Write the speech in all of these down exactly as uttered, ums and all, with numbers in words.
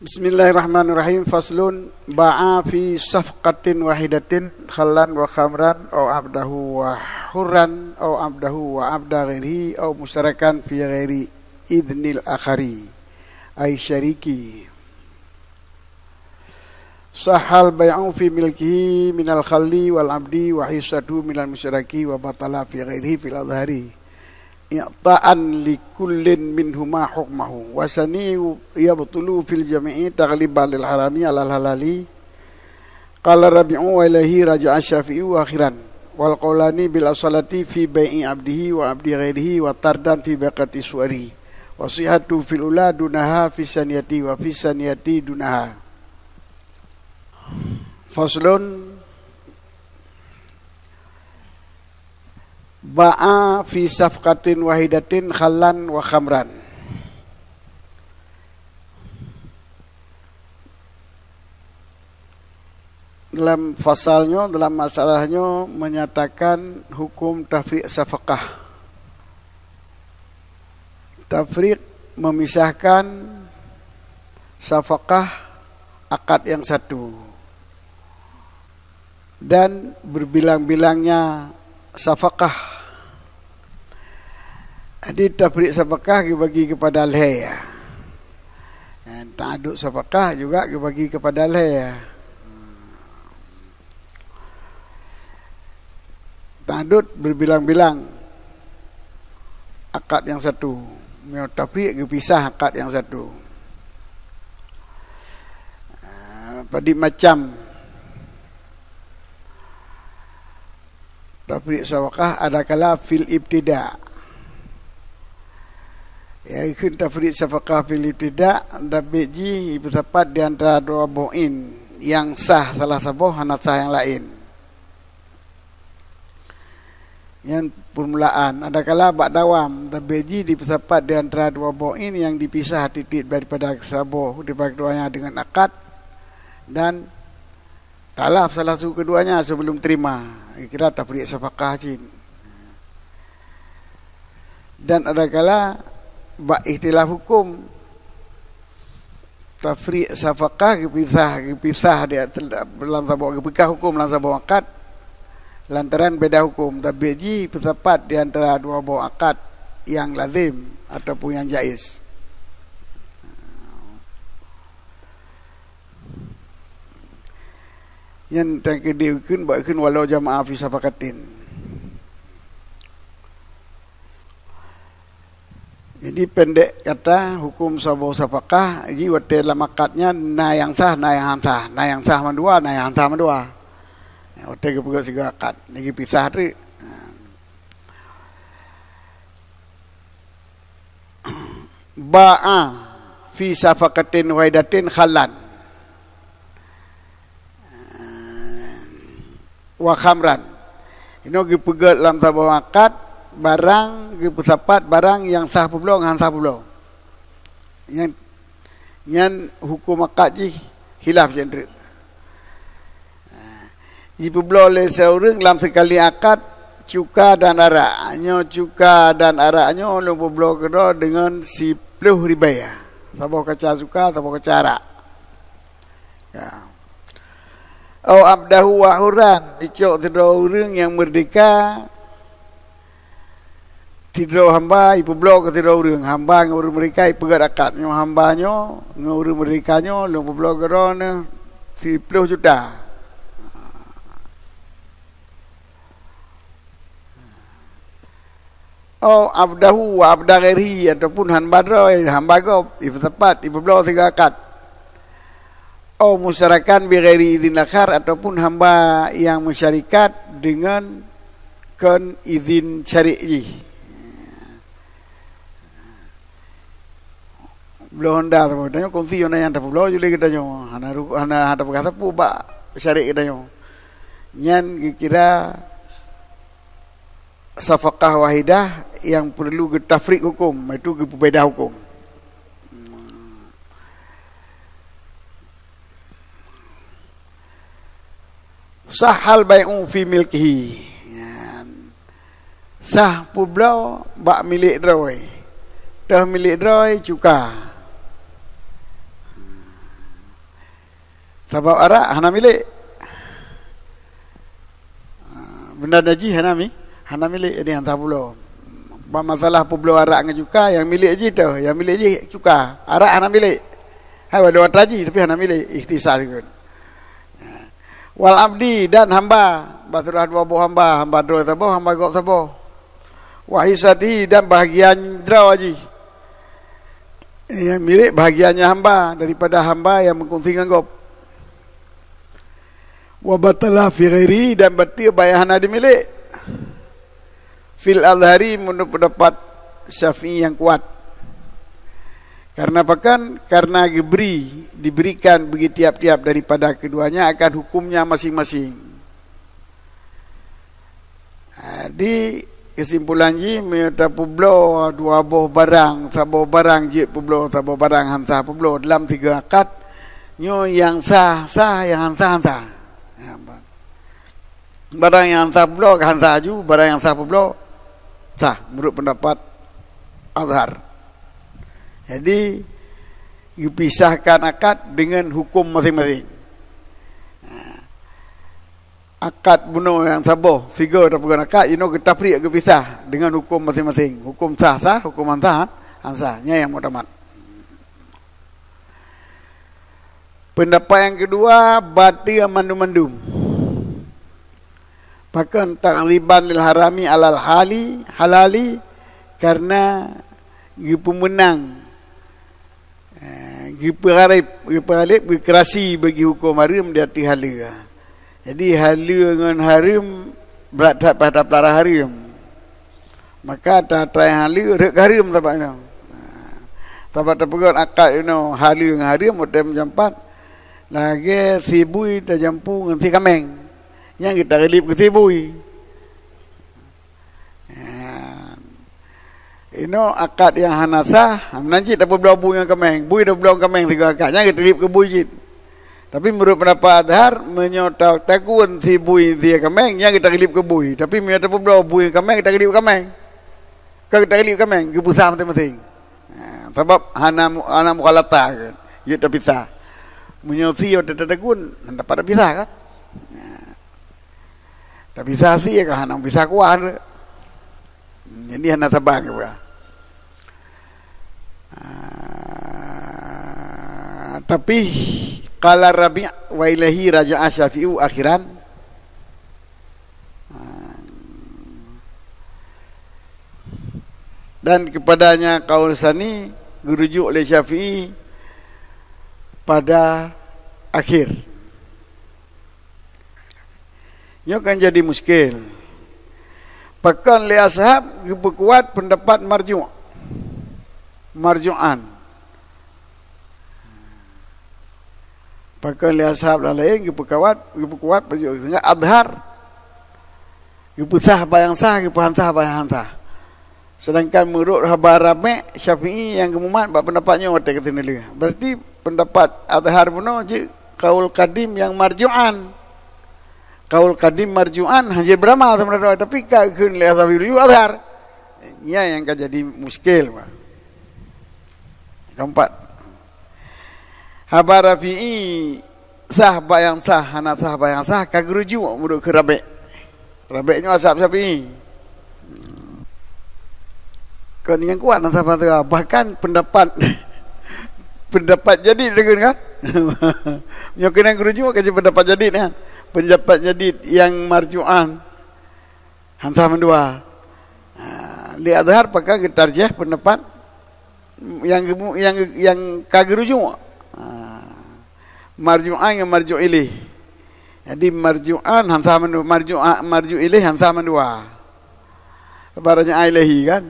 Bismillahirrahmanirrahim. Faslun, ba'a fi safqatin wahidatin khallan wa khamran au abdahu wa hurran au abdahu wa abda ghairihi au musyarakan fi ghairi idnil akhari, ay syariki. Sahhal bai'u fi milkihi minal khalli wal abdi wa hissatu minal musyraki wa batala fi ghairihi fil azhari. I'ta'an li kullin minhuma hukmahu. Wa sani yabtulu fil jami'i taghliban lil harami alal halali. Qala Rabi'u wa ilaihi raja'a Syafi'i wa akhiran. Wal qaulani bil asalati fi bai'i abdihi wa abdi ghairihi wa tardan fi baqati suwari. Wa sihhatu fil ula dunaha fi saniyati wa fi saniyati dunaha. Faslun, ba'a fi safqatin wahidatin khallan wa khamran. Dalam fasal nyoe, dalam masalah nyoe menyatakan hukum tafriq safaqah. Tafriq memisahkan safaqah akad yang satu dan berbilang-bilangnya safaqah. Jadi tafriq safaqah dibagi kepada lhèe, ya. Ta'adud safaqah juga dibagi kepada lhèe, ya. Ta'adud berbilang-bilang akad yang satu. Nyoe tafriq geupisah akad yang satu. Ah, padum macam tafriq safaqah, adakala fil ibtida. Ya, ikheun tafriq safaqah fil ibtida, dabek jih ipeusapat di antara dua boh in, nyang sah salah saboh, hana sah nyang laén. Nyan peumulaan, adakala bak dawam, dabek jih dipeusapat di antara dua boh in nyang dipisah tieb-tieb daripada saboh, daripada keduanya dengan akad, dan talaf salah satu keduanya sebelum terima. Kira tafriq safaqah cit. Dan adakala bak ikhtilaf hukum, tafriq safaqah geupisah, geupisah di, lam saboh, geupeugah hukum lam saboh akad lantaran beda hukum, dabek jih peusapat di antara dua boh akad nyang lazim ataupun nyang jaiz. Nyan teukeudi ikheun bak ikheun walau jama'a fi safaqatin. Jadi pendek kata, hukum saboh safaqah, jadi watèe lam akad nyan na nyang sah, na nyang han sah, na nyang sah mandua, na nyang han sah mandua. Watèe geupeugöt sigoe akad, lagi pisah treuk. Ba'a fi safaqatin wahidatin khallan wa khamran. Inoe geupeugöt lam saboh akad, barang geupeusapat, barang nyang sah peubloe ngon han sah peubloe. Nyan, nyan hukum akad jih khilaf jih treuk. Jipeubloe lé siureueng lam sikali akad cuka dan arak. Nyoe cuka dan arak nyoe lôn peubloe keudroe deungon siploh ribèe. Saboh kaca cuka, saboh kaca arak. Ya. Au abdahu wa hurran, icok sidroe ureueng nyang meurdeka, sidroe hamba ipeubloe keu sidroe ureueng, hamba ngon ureueng meurdeka ipeugöt akad. Nyoe hamba nyoe ngon ureueng meurdeka nyoe lôn peubloe keu droeneuh siploh juta. Au abdahu wa abda ghairihi, ataupun hamba droe, hamba gob, ipeusapat, ipeubloe sigoe akad. Au musyarakan bi ghairi idin akhar, ataupun hamba nyang meusyarikat deungon kon idin syarik jih. Bloe honda saboh, tanyoe kongsi honda nyang tapeubloe juli geutanyoe. Hana ru-, hana, hana peugah sapeue bak syarik geutanyoe. Nyan geukira safaqah wahidah nyang peureuloh geutafriq huköm, yaitu geupeubeda huköm. Sahhal bai'u fi milkihi. Nyan. Sah peubloe bak milék droe. Teuh milék droe cuka. Sabab arak hana milék. Benda najih hana mi, hana milék, jadi hana peubloe. Bak masalah peubloe arak ngon cuka, nyang milék jih teuh, nyang milék jih cuka. Arak hana milék. Hai, walau atra jih, tapi hana milék, ikhtisas ikot. Wal abdi, dan hamba, bah seurah dua boh hamba, hamba droe saboh, hamba gob saboh. Wa hissati, dan bahagian droe jih. Nyang milék bahagiannya hamba daripada hamba nyang meukunsi ngon gob. Wa batala fi ghairi, dan bateue bak nyang hana dimilék. Fil azhari, meunurot pendapat Syafi'i nyang kuat. Karena pakon? Karena geubri, diberikan bagi tiap-tiap daripada keduanya akan hukumnya masing-masing. Jadi, kesimpulan jih, meunyoe tapeubloe dua boh barang, saboh barang jeuet peubloe, saboh barang han sah peubloe dalam tiga akad, nyoe nyang sah, sah, nyang han sah, han sah. Barang nyang han sah peubloe, han sah aju, barang nyang sah peubloe, sah, menurut pendapat azhar. Jadi, geupisahkan akad dengan hukum masing-masing. Akad bunoe nyang saboh, sigoe tapeugah akad, inoe geutafriq, geupisah dengan hukum masing-masing. Hukum sah-sah, hukum han sah, han sah. Nyan nyang muktamad. Pendapat nyang keudua, bateue mandum-mandum. Pakon? Taghliban lil harami alal hali, halali, karena geupeumeunang, eh, geupeuhareb, geupeuhareb, geukeurasi bagi huköm hareuem di ateueh haleue. Jadi, haleue ngon hareuem brat that bak tapeulara hareuem. Maka atra-atra nyang haleue rhot keu hareuem sabab nyoe. Sabab tapeugöt akad inoe haleue ngon hareuem, watèe meujampat lagèe si bui tajampu ngon si kaméng. Nyan geutaglib keu si bui. Inoe akad nyang hana sah, meunan cit tapeubloe bui ngon kaméng. Bui tapeubloe ngon kaméng sigoe akad, nyan geutaglib keu bui cit. Tapi meunurot pendapat azhar, meunyoe ta-, takheun si bui si kaméng, nyan geutaglib keu bui. Tapi meunyoe tapeubloe bui ngon kaméng, geutaglib keu kaméng. Ka geutaglib keu kaméng, geupeusah maséng-maséng. Ha, sabab hana mu-, hana mukhalatah kan. Jeuet tapisah. Meunyoe si watèe takheun, hana dapat tapisah kan. Ha. Tapisah si ka hana pisah kuah tu. Jadi hana saban keu peugah. Ah, tapi qala Rabi' wa ilaihi raja'a Syafi'u akhiran. Ah. Dan kepadanya kaul sani geurujuk lé Syafi'i pada akhir. Nyoe kan jadi muskil. Pakon lé ashab geupeukuat pendapat marju'. Marju'an. Pakon lé ashab laén geupeukuat, geupeukuat marju'. Sehingga azhar geupeusah bak nyang sah, geupeuhan sah bak nyang han sah. Sedangkan meunurot haba ramé, Syafi'i nyang geumumat bak pendapat nyoe watèe keuteuneuleue. Berarti pendapat azhar bunoe jeuet kaul kadim nyang marju'an. Kaul kadim marju'an hana jeuet beuramal sama droe, tapi ka geukheun lé Syafi'i azhar. Nyan nyang ka jadi muskil, bah. Keempat. Haba Rafi'i sah bak nyang sah, hana sah bak nyang sah, ka geurujuk meunurot keu Rabi'. Rabi' nyoe ashab Syafi'i. Kon nyang kuat hana sah bak nyang sah. Bahkan pendapat, pendapat jadid takheun kan? Nyoe keunan geurujuk ka jeuet pendapat jadid kan? Pendapat jadid nyang marju'an. Han sah mandua. Ha, lé azhar pakon geutarjih pendapat nyang geu-, nyang, nyang ka geurujuk. Ha. Marju'an ngon marju' ilaih. Jadi marju'an han sah mandua, marju', marju' ilaih han sah mandua. Baranya ilaihi kan?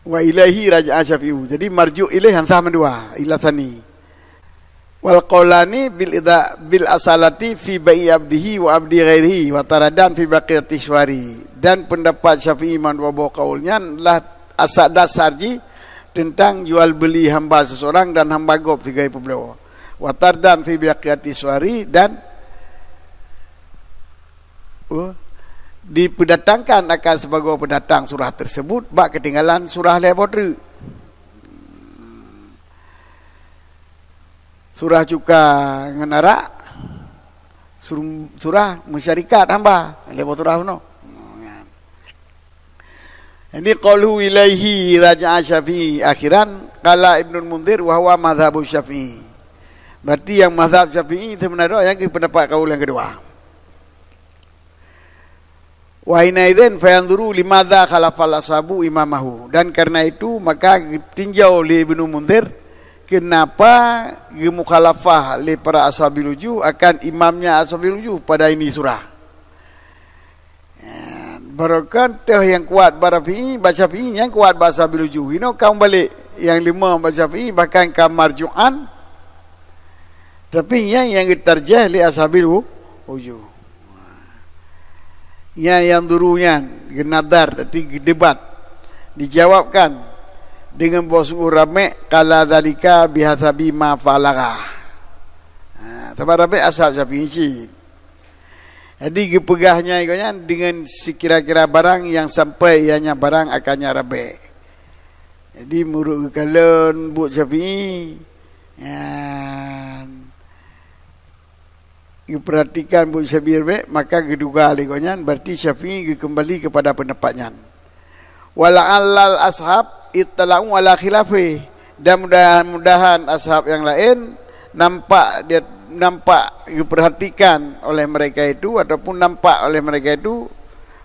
Wa ilaihi raja'a Syafi'u. Jadi marju' ilaih han sah mandua, ila tsani. Wal qaulani bil idha-, bil asalati fi bai'i abdihi wa abdi ghairihi wa taradan fi baqiyati syuhari. Dan pendapat Syafi'i mandua boh kaul nyan lah asal dasar jih teuntang jual beuli hamba seuseurang dan hamba gob sigoe peubloe. Wa taradan fi baqiyati syuhari, dan Oh, dipeudatangkan akan sibagoe peudatang surah tersebut bak keutinggalan surah lhèe boh treuk. Surah cuka ngon arak, sur-, surah musyarikat hamba. Lhèe boh surah bunoe. Jadi, qauluhu ilaihi raja'a Syafi'i akhiran, qala Ibnul Munzir wa huwa mazhabu Syafi'i. Berarti nyang mazhab Syafi'i seubeuna droe nyang keuh pendapat kaul nyang keudua. Wa hinaidzin fayanzuru limadza khalafal ashabu imamahu. Dan karena itu, maka geutinjau lé Ibnu Munzir, kenapa geumukhalafah lé para ashabil wujuh akan imamnya ashabil wujuh pada ini surah. Ya, barokon teuh nyang kuat bak Rafi'i, bak Syafi'i, nyang kuat bak ashabil wujuh. Inoe ka meubalek, nyang lima bak Syafi'i, bahkan ka marju'an, tapi nyang, nyang geutarjih lé ashabil wu-, wujuh. Nyan nyang duru nyan, geunadhar, tapi geudebat. Dijawabkan deungon boh sunggoh ramé, qala dzalika bihasabi ma falagha. Ha, sabab ramé ashab Syafi'i cit. Jadi, geupeugah nyan gobnyan deungon sikira-kira barang nyang sampai ianya barang akannya ramé. Jadi, meunurot geukalon buet Syafi'i, nyan geupeuratikan buet Syafi'i ramé, maka geuduga lé gobnyan, berarti Syafi'i geukeumbali keupada peundapat nyan. Wa la'allal ashab ittala'u ala khilafi, dan mudah-mudahan ashab nyang laén nampak dia, nampak geupeurhatikan oleh mereka itu, ataupun nampak oleh mereka itu,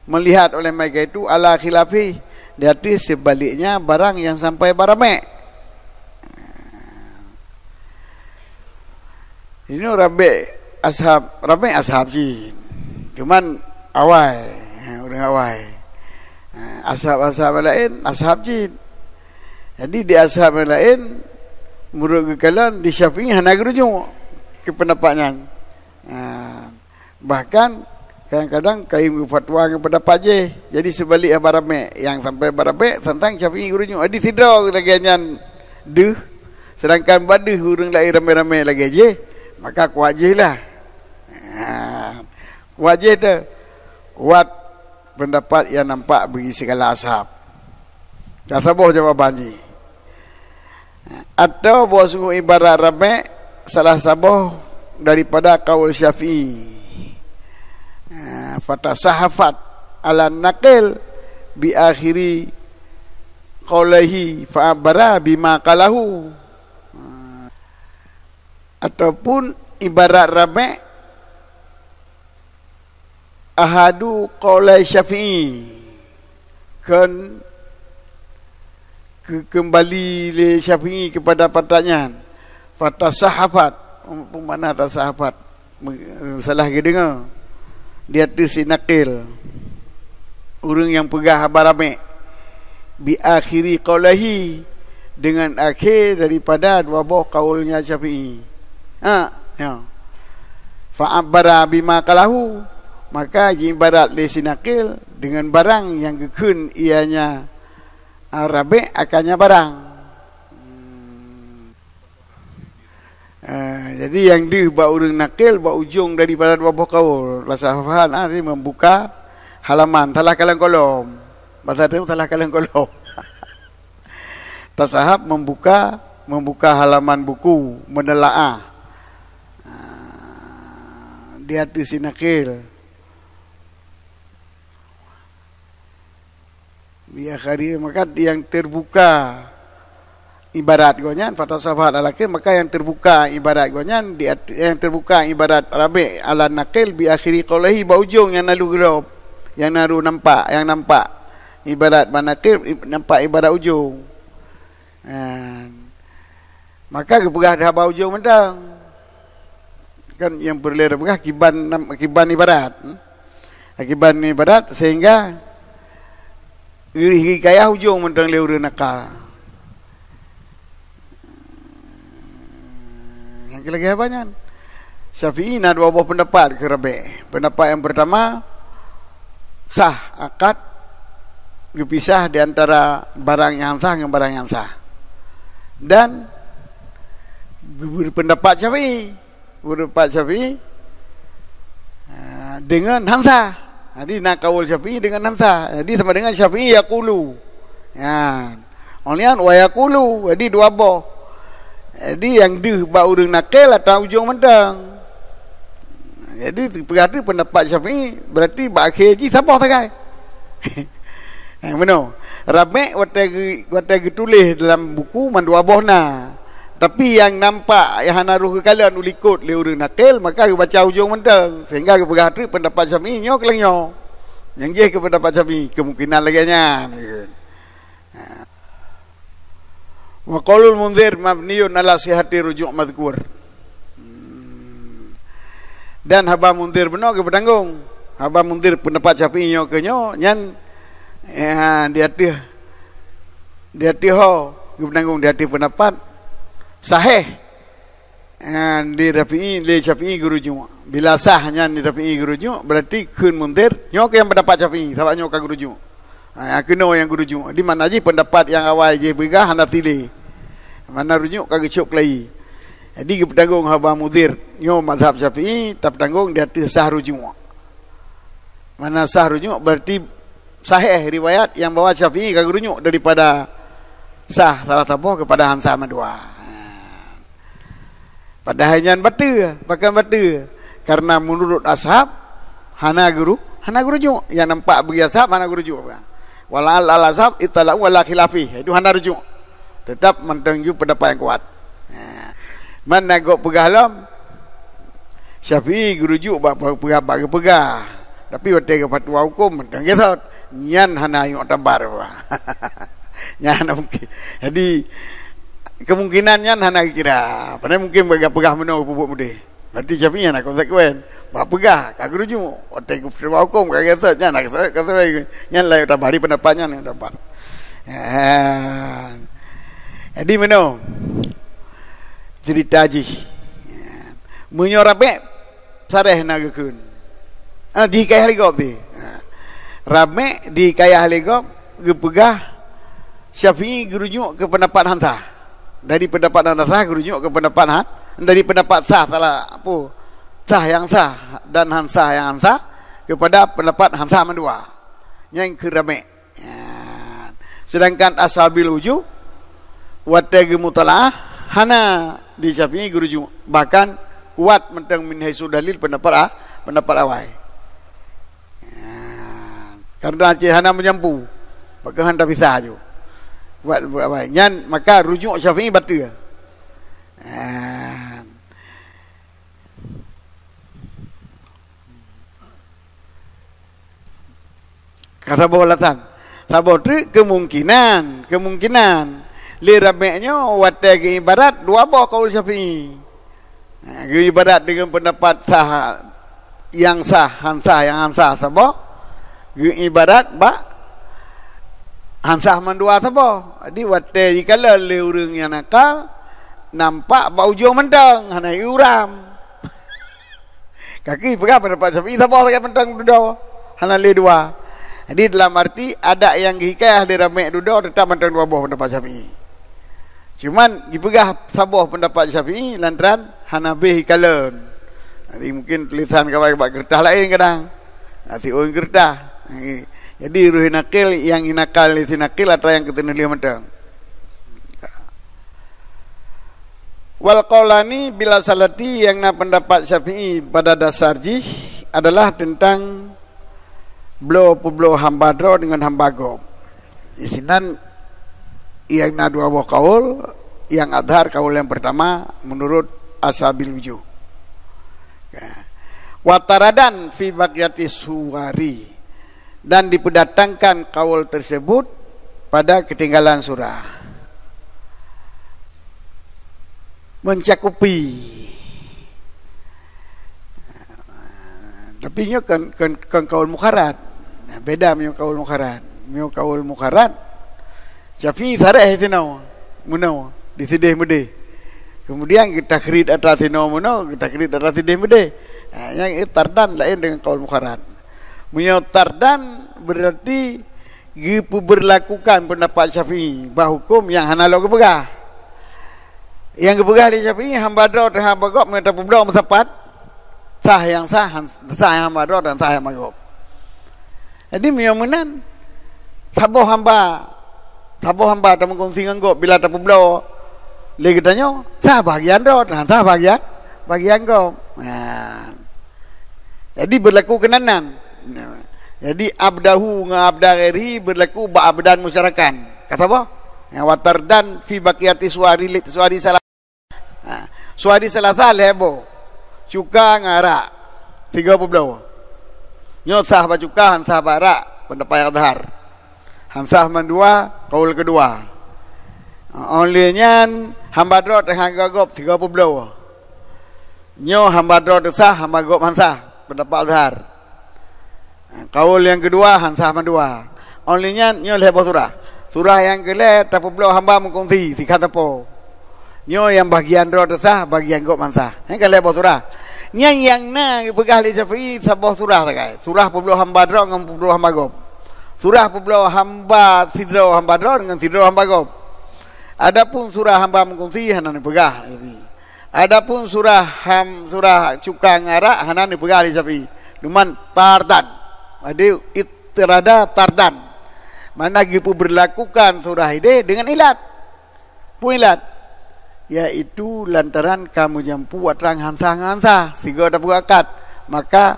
melihat oleh mereka itu, ala khilafi, di ateueh sebaliknya barang nyang sampai bak ramé. Inoe ramé ashab, ramé ashab cit. Cuman awai, ha, ureueng awai. Ha, ashab-ashab nyang laén, ashab cit. Jadi, di ashab nyang laén, meunurot geukalon, di Syafi'i hana geurujuk keu peundapat nyan. Ha, bahkan kadang-kadang kayém geufatwa ngon peundapat jih. Jadi, seubalik haba ramé, nyang sampai bak ramé, tantang Syafi'i geurujuk. Jadi, sidroe lagée nyan deuh, seudangkan bak deuh ureueng laén ramé-ramé lagée jih, maka kuat jih lah. Ha, kuat jih teuh. Kuat peundapat nyang nampak bagi sigala ashab. Ka saboh jawaban jih. Atau bahwasungguh ibarat ramé salah saboh daripada kaul Syafi'i. Ha, fatasahafat ala naqil bi akhiri qaulaihi fa abara bima qalahu. Ha, ataupun ibarat ramé ahadu qaulai Syafi'i, kon keu-, keumbali lé Syafi'i keupada patat nyan. Fatasahafat, peue makna tasahafat? Me-, salah geudeungoe. Di ateueh si naqil, ureueng nyang peugah haba ramé, bi akhiri qaulaihi, deungon akhé daripada dua boh kaulnya Syafi'i. Ha, ya. Fa abbara bima qalahu, maka jiibarat lé si naqil deungon barang nyang geukheun ianya, ah, ramé akannya barang. Hmm. Ah, jadi nyang deuh bak ureueng naqil bak ujong daripada dua boh kaul. Rasa hafal, ah, dia membuka halaman, salah kalon kolom. Bahasa tu salah kalon kolom. Tasahab membuka, membuka halaman buku, menelaah. Ah, di ateueh si naqil. Bi akhiri, maka nyang terbuka ibarat gobnyan, fatasahafat ala naqil, maka nyang terbuka ibarat gobnyan, di at-, nyang terbuka ibarat ramé ala naqil bi akhiri qaulaihi, bak ujong nyang na lheueh gob, nyang na lheueh nampak, nyang nampak ibarat bak naqil, ib-, nampak ibarat ujong. Kan. Maka geupeugah di haba ujong mantong. Kan nyang peureulée geupeugah kiban nam-, kiban ibarat. Hmm? Kiban ibarat sehingga geurih hikayah ujong mantong lé ureueng nakal. Nyang keu lagée haba nyan. Syafi'i na dua boh peundapat keu ramé. Peundapat nyang peurtama, sah akad geupisah di antara barang nyang sah ngon barang nyang sah. Dan geupeundapat Syafi'i, geupeundapat Syafi'i, ah, deungon han sah. Jadi na kaul Syafi'i deungon han sah. Jadi sama dengan Syafi'i yaqulu. Ya. Ong nyan wa yaqulu, jadi dua boh. Jadi nyang deuh bak ureuëng nakil ata ujong mantong. Jadi peugah teuk pendapat Syafi'i, berarti bak akhé jih saboh sagai. Nyang meunoe, Ramek watée geu-, watée geutuléh dalam buku mandua boh na. Tapi nyang nampak nyang hana roh geukalon u likot lé ureuëng nakil, maka geubaca ujong mantong, sehingga geupeugah teuk pendapat Syafi'i nyoe keuh lagée nyoe. Nyang jih keu pendapat Syafi'i, kemungkinan lagée nyan. Ha. Wa qaulul Munzir mabniyun ala sihhati ruju' mazkur. Hmm. Dan haba Munzir bunoe geupeutanggong. Haba Munzir pendapat Syafi'i nyoe keuh nyoe, nyan, ya, di ateueh, di ateueh ho geupeutanggong, di ateueh pendapat sahih. Ha, di Syafi'i, di Syafi'i geurujuk. Bila sah nyan di Syafi'i geurujuk, berarti kheun Munzir, nyoe keuh nyang pendapat Syafi'i, sabab nyoe ka geurujuk. Ha, nyang keunoe nyang geurujuk. Di mana jih pendapat nyang awai jih peugah hana silé. Mana rujuk ka geucok keulayi. Jadi geupeutanggong haba Munzir, nyoe mazhab Syafi'i, tapeutanggong di ateueh sah rujuk. Mana sah rujuk, berarti sahih riwayat nyang bahwa Syafi'i ka geurujuk daripada sah salah saboh kepada han sah mandua. Padahai nyan bateue, pakon bateue? Karena menurut ashab hana guru, hana geurujuk. Nyang nampak bagi ashab hana geurujuk. Wala al ashab itala'u wala khilafi. Itu hana rujuk. Tetap mantong ju pendapat nyang kuat. Ha. Mana gop peugah lom? Syafi'i geurujuk bak peugah, bak geupeugah. Tapi watée geufatwa huköm mantong geuthot. Nyan hana yuk tabar. Nyan hana mungkin. Jadi kemungkinan nyan hana geukira. Padahai mungkin bak geupeugah meunoe peubuet mudeh. Berarti Syafi'i hana konsekuen. Bak peugah ka geurujuk. Watée geufatwa huköm ka geuthot nyan hana konsekuen. Nyan laén tabar, di pendapat nyan tabar. Ha. Jadi meunoe cerita jih. Meunyoe Ramek sareh na geukheun. Ah, dihikayah lé gob tadi. Ha. Ramek dihikayah lé gob geupeugah Syafi'i geurujuk keu pendapat han sah. Dari pendapat han sah geurujuk keu pendapat han, dari pendapat sah salah apa? Sah nyang sah dan han sah nyang han sah kepada pendapat han sah mandua. Nyang keu Ramek. Ya. Sedangkan ashabil wujuh watée geumutalaah hana di Syafi'i geurujuk, bahkan kuat mantong min haitsu dalil pendapat a-, pendapat awai. Ya. Karena cit hana meujampu, maka hana bisa aju. Kuat pendapat awai. Nyan maka rujuk Syafi'i bateue. Ya. Ka saboh alasan. Saboh treuk kemungkinan, kemungkinan. Lé Ramek nyoe watée geuibarat dua boh kaul Syafi'i. Ha, geuibarat deungon pendapat sah, nyang sah, han sah, nyang han sah saboh. Geuibarat bak han sah mandua saboh. Jadi watée jikalon lé ureuëng nyang nakal, nampak bak ujong mantong, hana iuram. Kaki peugah pendapat Syafi'i saboh lagée mantong dudoe, hana lé dua. Jadi dalam arti adat nyang geuhikayah di Ramek dudoe tetap mantong dua boh pendapat Syafi'i. Cuman jipeugah saboh pendapat Syafi'i lantaran hana beh ikalon. Jadi mungkin tulisan kawai bak keureutah laén kadang. Nasi ôn keureutah. Jadi roh nakil nyang inakal si nakil atau nyang keuteuneulieh mantong. Wal qaulani bila salati, nyang na pendapat Syafi'i pada dasar jih adalah tentang bloe peubloe hamba droe deungon hamba gob. Di sinan nyang na dua boh kaul, nyang azhar kaul nyang pertama menurut ashabil wujuh. Ya. Wataradan fi baqiyati suwari. Dan dipeudatangkan kaul tersebut pada keutinggalan surah. Mencakupi. Tapi nyoe kon, kon, kon kaul mukharat. Nah, beda meunyoe kaul mukharat. Meunyoe kaul mukharat, Syafi'i sareh sinoe, meunoe, di sideh meudeh. Kemudian geutakrid atra sinoe meunoe, geutakrid atra sideh meudeh. Ha, nyang tardan laén deungon kaul mukharat. Meunyoe tardan, berarti geupeubeurlakukan pendapat Syafi'i bak huköm nyang hana lok geupeugah. Nyang geupeugah lé Syafi'i, hamba droe teuhah hamba gob meunyoe tapeubloe meusapat, sah nyang sah, han-, sah nyang hamba droe dan sah nyang hamba gob. Jadi meunyoe meunan, saboh hamba, saboh hamba tameugunsi ngon gob bila tapeubloe lé geutanyoe, Sah bagian droe, sah bagian, bagian gob. Nah. Jadi berlaku keunan-nan. Nah. Jadi abdahu ngon abda ghairihi berlaku bak abdan musyarakan. Kata apa? Yang watardan fi baqiyati suwari, suwari salah. Ha, suwari salasa lhèe boh. Cuka ngon arak, tiga peuh bloe. Nyoe sah bak cuka, han sah bak arak, pendapat yang azhar. Han sah mandua, kaul keudua. Ha, óh lheueh nyan hamba droe teuh han gob, tiga peuh bloe. Nyoe hamba droe teuh sah, hamba gob han sah, pendapat azhar. Kaul nyang keudua han sah mandua. Óh lheueh nyan nyoe lhèe boh surah. Surah nyang keulhèe tapeubloe hamba meukungsi sikhan sapo. Nyoe nyang bagian droe teuh sah, bagian gob han sah. Nyan ka lhèe boh surah. Nyan nyang na geupeugah lé Syafi'i saboh surah sagai. Surah peubloe hamba droe ngon peubloe hamba gob. Surah peubloe hamba sidroe hamba droe ngon sidroe hamba gob. Adapun surah hamba meukungsi hana neupeugah lé Syafi'i. Adapun surah ham, surah cuka ngon arak hana neupeugah lé Syafi'i. Cuman tardan. Jadi itrada tardan. Makna geupeubeurlakukan surah idéh deungon ilat. Peue ilat? Yaitu lantaran ka meujampu atra ngon han sah ngon han sah, sigoe tapeugah akad. Maka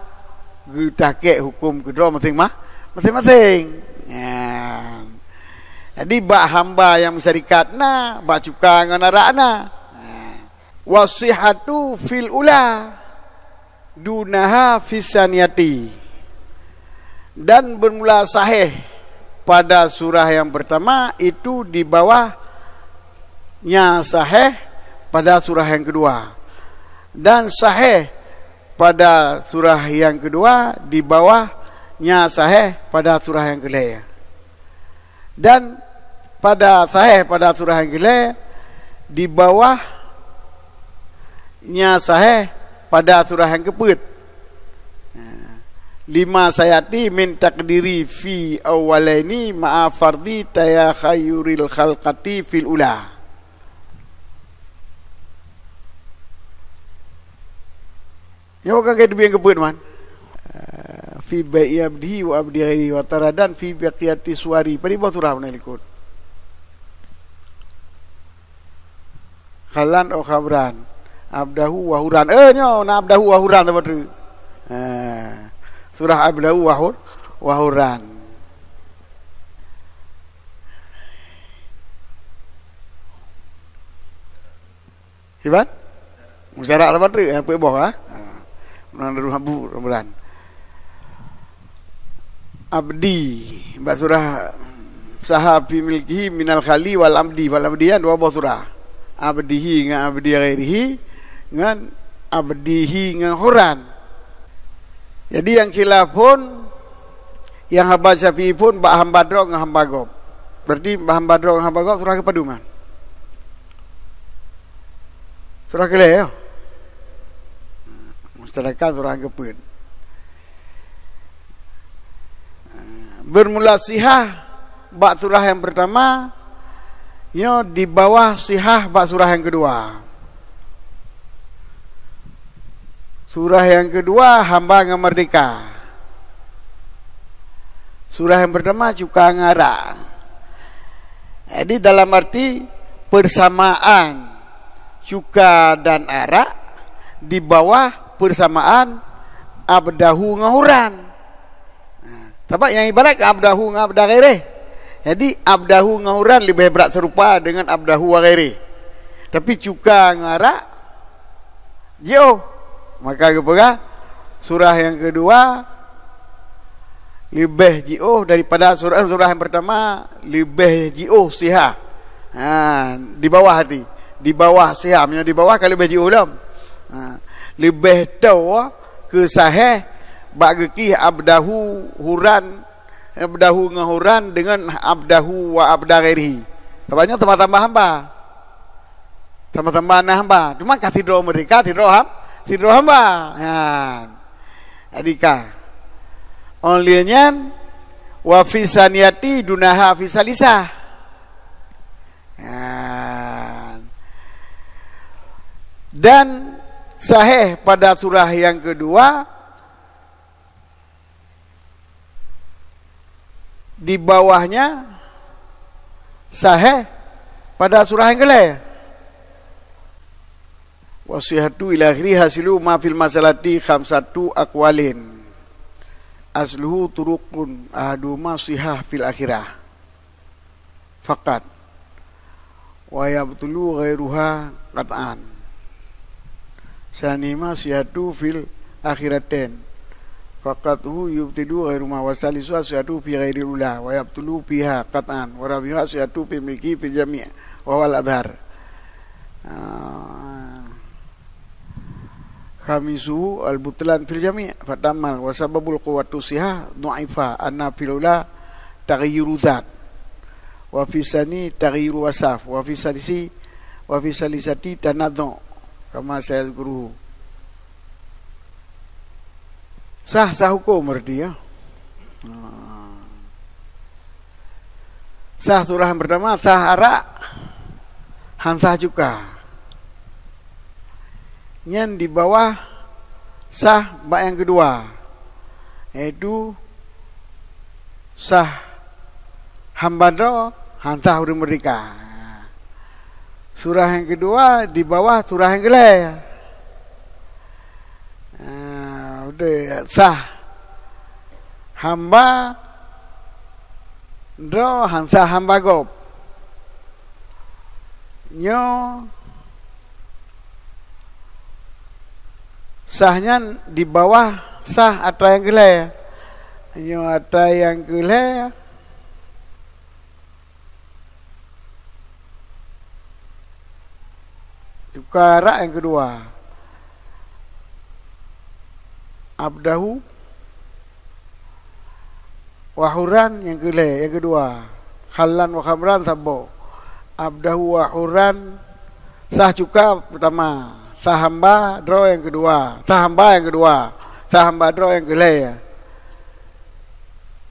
geutakek huköm keudroe maséng-ma-, maséng-maséng. Nyan. Jadi bak hamba nyang meusyarikat na, bak cuka ngon arak na. Nyan. Wasihatu fil ula dunaha fisaniyati. Dan bermula sahih pada surah yang pertama itu di bawahnya sahih pada surah yang kedua. Dan sahih pada surah yang kedua di bawahnya sahih pada surah yang kelhèe. Dan pada sahih pada surah nyang keulhèe, di bawahnya sahih pada surah nyang keupeuet. Lima sayati min takdiri fi awwalaini ma'a fardhi tayakhayuril khalqati fil ula. Nyoe kan ka teubiet keupeuet, man. Eh, fi bai'i abdihi wa abdi ghairihi wa taradan fi baqiyati suwari. Padum boh surah meunan likot. Khalan au khabran. Abdahu wa huran. Eh, nyoe na abdahu wa huran saboh teuk. Eh, surah abdahu wa hur-, wa huran. Iban? Musyarak saban treuk, eh, peuet boh, ha? Ha. Bulan Ramadan, Ramadan. Abdi, bak surah saha fi milkihi minal khali wal abdi. Wal abdi kan dua boh surah. Abdihi ngon abdi ghairihi, ngon abdihi ngon huran. Jadi nyang khilaf phon, nyang hamba Syafi'i phon bak hamba droe ngon hamba gob. Berarti bak hamba droe ngon hamba gob surah keupadum nyan? Surah keulhèe, ya? Mustalakan surah keupeuet. Bermula sihah bak surah nyang pertama, nyoe di bawah sihah bak surah nyang keudua. Surah nyang keudua hamba nyang meurdeka. Surah nyang pertama cuka ngon arak. Jadi dalam arti persamaan cuka dan arak di bawah persamaan abdahu ngon huran. Nah, sabab nyang ibarat keu abdahu ngon abda ghairih. Jadi abdahu ngon huran leubeh brat seurupa deungon abdahu wa ghairih. Tapi cuka ngon arak jiôh. Maka geupeugah surah nyang keudua leubeh jiôh daripada surah, surah nyang pertama leubeh jiôh sihah. Ha, di bawah hati. Di bawah sihah. Meunyoe di bawah ka leubeh jiôh lom. Ha, leubeh toe keu sahih bak geukih abdahu huran, abdahu ngon huran deungon abdahu wa abda ghairihi. Sabab nyoe tambah-tambah hamba. Sama-sama na hamba. Cuma ka sidroe meurdeka, sidroe ham-, sidroe hamba. Nyan. Jadi ka. Óh lheueh nyan, wa fi saniyati dunaha fi salisah. Nyan. Dan sahih pada surah yang kedua, di bawahnya sahih pada surah yang keulhèe. Wa sihhatu ila akhirih, hasilu ma fil masalati khamsatu aqwalin. Asluhu turuqun ahaduhuma sihah fil akhirah. Faqat. Wa yabtulu ghairuha qat'an. Sanima sihhatu fil akhiratain. Faqathu yubtilu ghairuhuma wa salisuha sihhatu fi ghairil ula. Wa yabtulu fiha qat'an. Wa rabi'uha sihhatu fi milki fil jami'. Wa huwal adhar. Ah. Khamisuhu al-butlan fil jami', fatamal wa sababul quwwatu sihah du'ifa anna fil ula taghyiru zat, wa fi sani taghyiru wasaf, wa fi salisi, wa fi salisati tanadhu, kama sayazkuruhu. Sah, sah hukum berarti, ya. Sah surah yang pertama, sah arak, han sah cuka. Nyan di bawah sah bak yang kedua, yaitu sah hamba droe, han sah ureuëng merdeka. Surah yang kedua di bawah surah yang keulhée. Ah, udah, sah hamba droe, han sah hamba gob. Nyoe sah nyan di bawah sah atra nyang keulhée. Nyoe atra nyang keulhée. Cuka arak nyang keudua. Abdahu wa hurran nyang keulhée, nyang keudua. Khallan wa khamran saboh. Abdahu wa hurran, sah cuka pertama. Sah hamba droe nyang keudua. Sah hamba nyang keudua. Sah hamba droe nyang keulhée.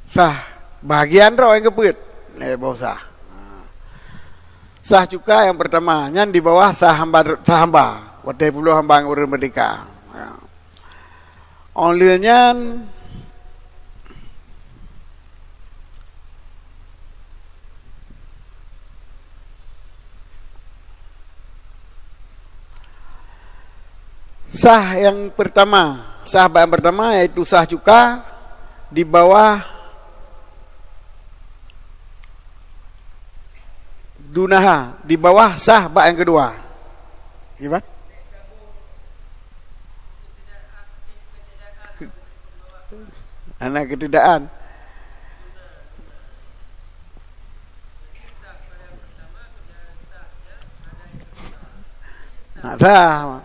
Sah bahagian droe nyang keupeuet. Eh, boh sah. Sah cuka nyang pertama, nyan di bawah sah hamba, sah hamba. Watée peuloh hamba ngon ureuëng merdeka. Ya. Óh lheueh nyan, sah nyang pertama, sah bak nyang pertama yaitu sah cuka di bawah dunaha, di bawah sah bak nyang keudua. Gimana? Hana keutidaan. Nak sah.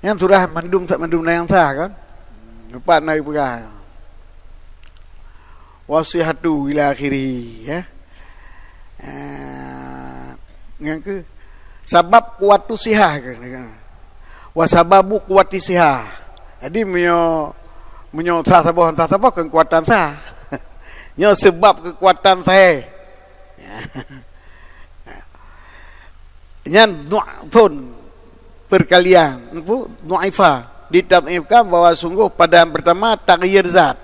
Nyan surah mandum, sak mandum na nyang sah kan? Lepas na peugah. Wa sihhatu ila akhirih, ya. Ah, nyang keu sabab quwwatu sihah ke? Wa sababu quwwati sihah. Jadi meunyoe, meunyoe sah saboh, sah saboh keukuatan sah. Nyoe sebab keukuatan sahih. Nyan du'fun, perkalian, apa? Du'ifa, ditad'ifkan bahwa sungguh pada yang pertama taghyir zat.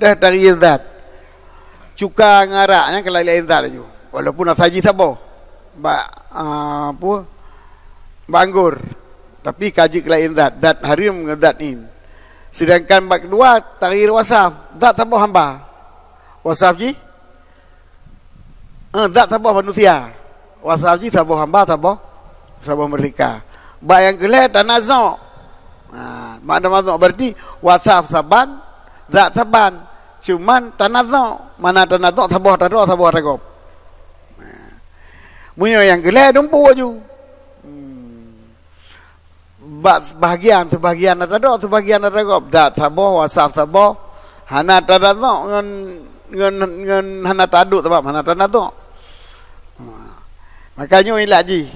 Dah taghyir zat. Cuka ngon arak nyan keu laén-laén zat laju. Walaupun asai jih saboh. Bak, ah, apa? Bak anggor. Tapi ka jeuet keu laén zat. Zat harim ngon zat in. Sedangkan bak kedua, taghyir wasaf. Zat saboh hamba. Wasaf jih Eh, zat saboh manusia. Wasaf jih saboh hamba, saboh, saboh merdeka. Bak nyang keulhée tanazok. Ha, makna tanazok berarti wasaf saban, zat saban. Cuman tanazok, mana tanazok saboh atra droe, saboh atra gob. Ha. Meunyoe nyang keulhée dumpeue ju. Hmm. Bak sebahagian, sebahagian atra droe, sebahagian atra gob. Zat saboh, wasaf saboh. Hana tanazok ngon, ngon, ngon hana taaduk sabab hana tanazok. Maka nyoe ilat jih.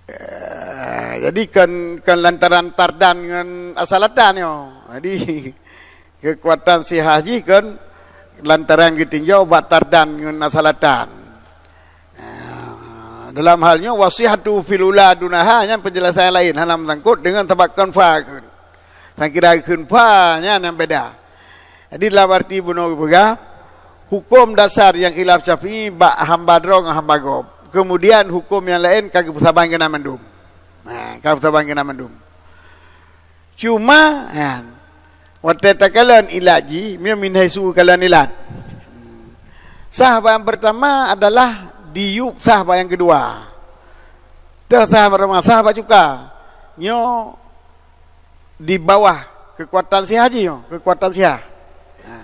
Eh, jadi kon, kon lantaran tardan ngon asalatan nyoe. Jadi keukuatan sihah jih kon lantaran geutinjau bak tardan ngon asalatan. Ah, dalam hal nyoe, wasihatu fil ula dunaha, nyan penjelasan laén, hana meusangkot deungon sabab kon fa kheun. Sang kira kheun fa nyan nyang beda. Jadi dalam arti bunoe geupeugah, huköm dasar nyang khilaf Syafi'i bak hamba droe ngon hamba gob. Kemudian huköm nyang laén ka geupeusaban keunan mandum. Ha, ka geusaban keunan mandum. Cuma, ha, watée takalon ilat jih, meunan min haitsu kalon ilat. Sah bak nyang peurtama adalah diyueb sah bak nyang keudua. Teuh sah bak nyang peurtama, sah bak cuka. Nyoe di bawah keukuatan sihah jih nyoe, keukuatan sihah. Ha.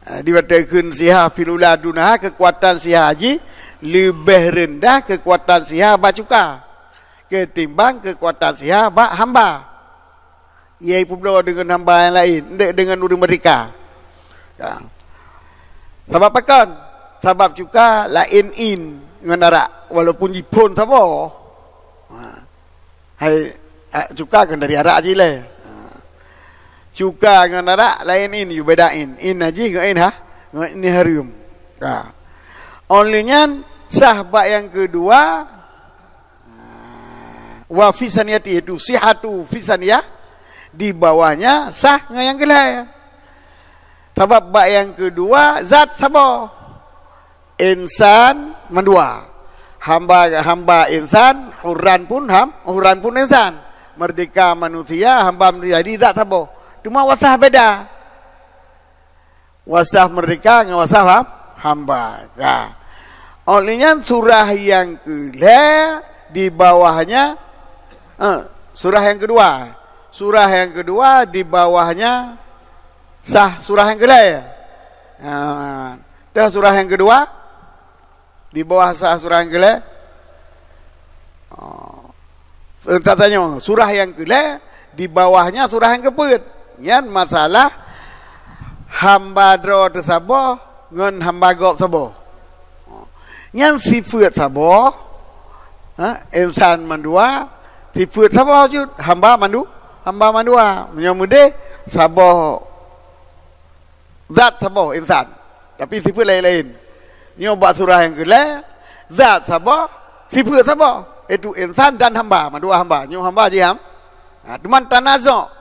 Ha, di watée kheun sihah filula dunaha, keukuatan sihah jih leubeh reundah keukuatan sihah bak cuka ketimbang keukuatan sihah bak hamba. Ia peubloe deungon hamba nyang laén, ndek deungon ureuëng meurdeka. Ya. Sabab pakon? Sabab cuka laén in ngon arak, walaupun jiphon saboh. Ha. Hai, a, cuka kan dari arak jih lé. Ha. Cuka ngon arak laén in, yue beda in. In najih ngon in ha, ngon in hareuem. Ha. Óh lheueh nyan sah bak nyang keudua, wa fi saniyati, itu sihatu fi saniyah, di bawahnya sah ngon nyang keulhée. Sabab bak nyang keudua zat saboh. Insan mandua. Hamba, hamba insan, hurran pun ham, hurran pun insan. Merdeka manusia, hamba manusia. Jadi zat saboh. Cuma wasah beda. Wasah merdeka ngon wasah ham, hamba. Ka. Óh lheueh nyan surah nyang keulhée di bawahnya, eh, surah nyang keudua. Surah nyang keudua di bawahnya sah surah nyang keulhée. Ha, teuh surah nyang keudua di bawah sah surah nyang keulhée. Oh. Teuh tanyoe, surah nyang keulhée di bawahnya surah nyang keupeuet. Nyan masalah hamba droe teusaboh ngon hamba gob saboh. Nyan sifeuet saboh, ha, insan mandua, sifeuet saboh jeuet, hamba mandu, hamba mandua. Meunyoe meudeh, saboh zat saboh insan, tapi sifeuet laén-laén. Nyoe bak surah nyang keulhée, zat saboh, sifeuet saboh, yaitu insan dan hamba, mandua hamba. Nyoe hamba jih ham. Ha, teuma tanazok.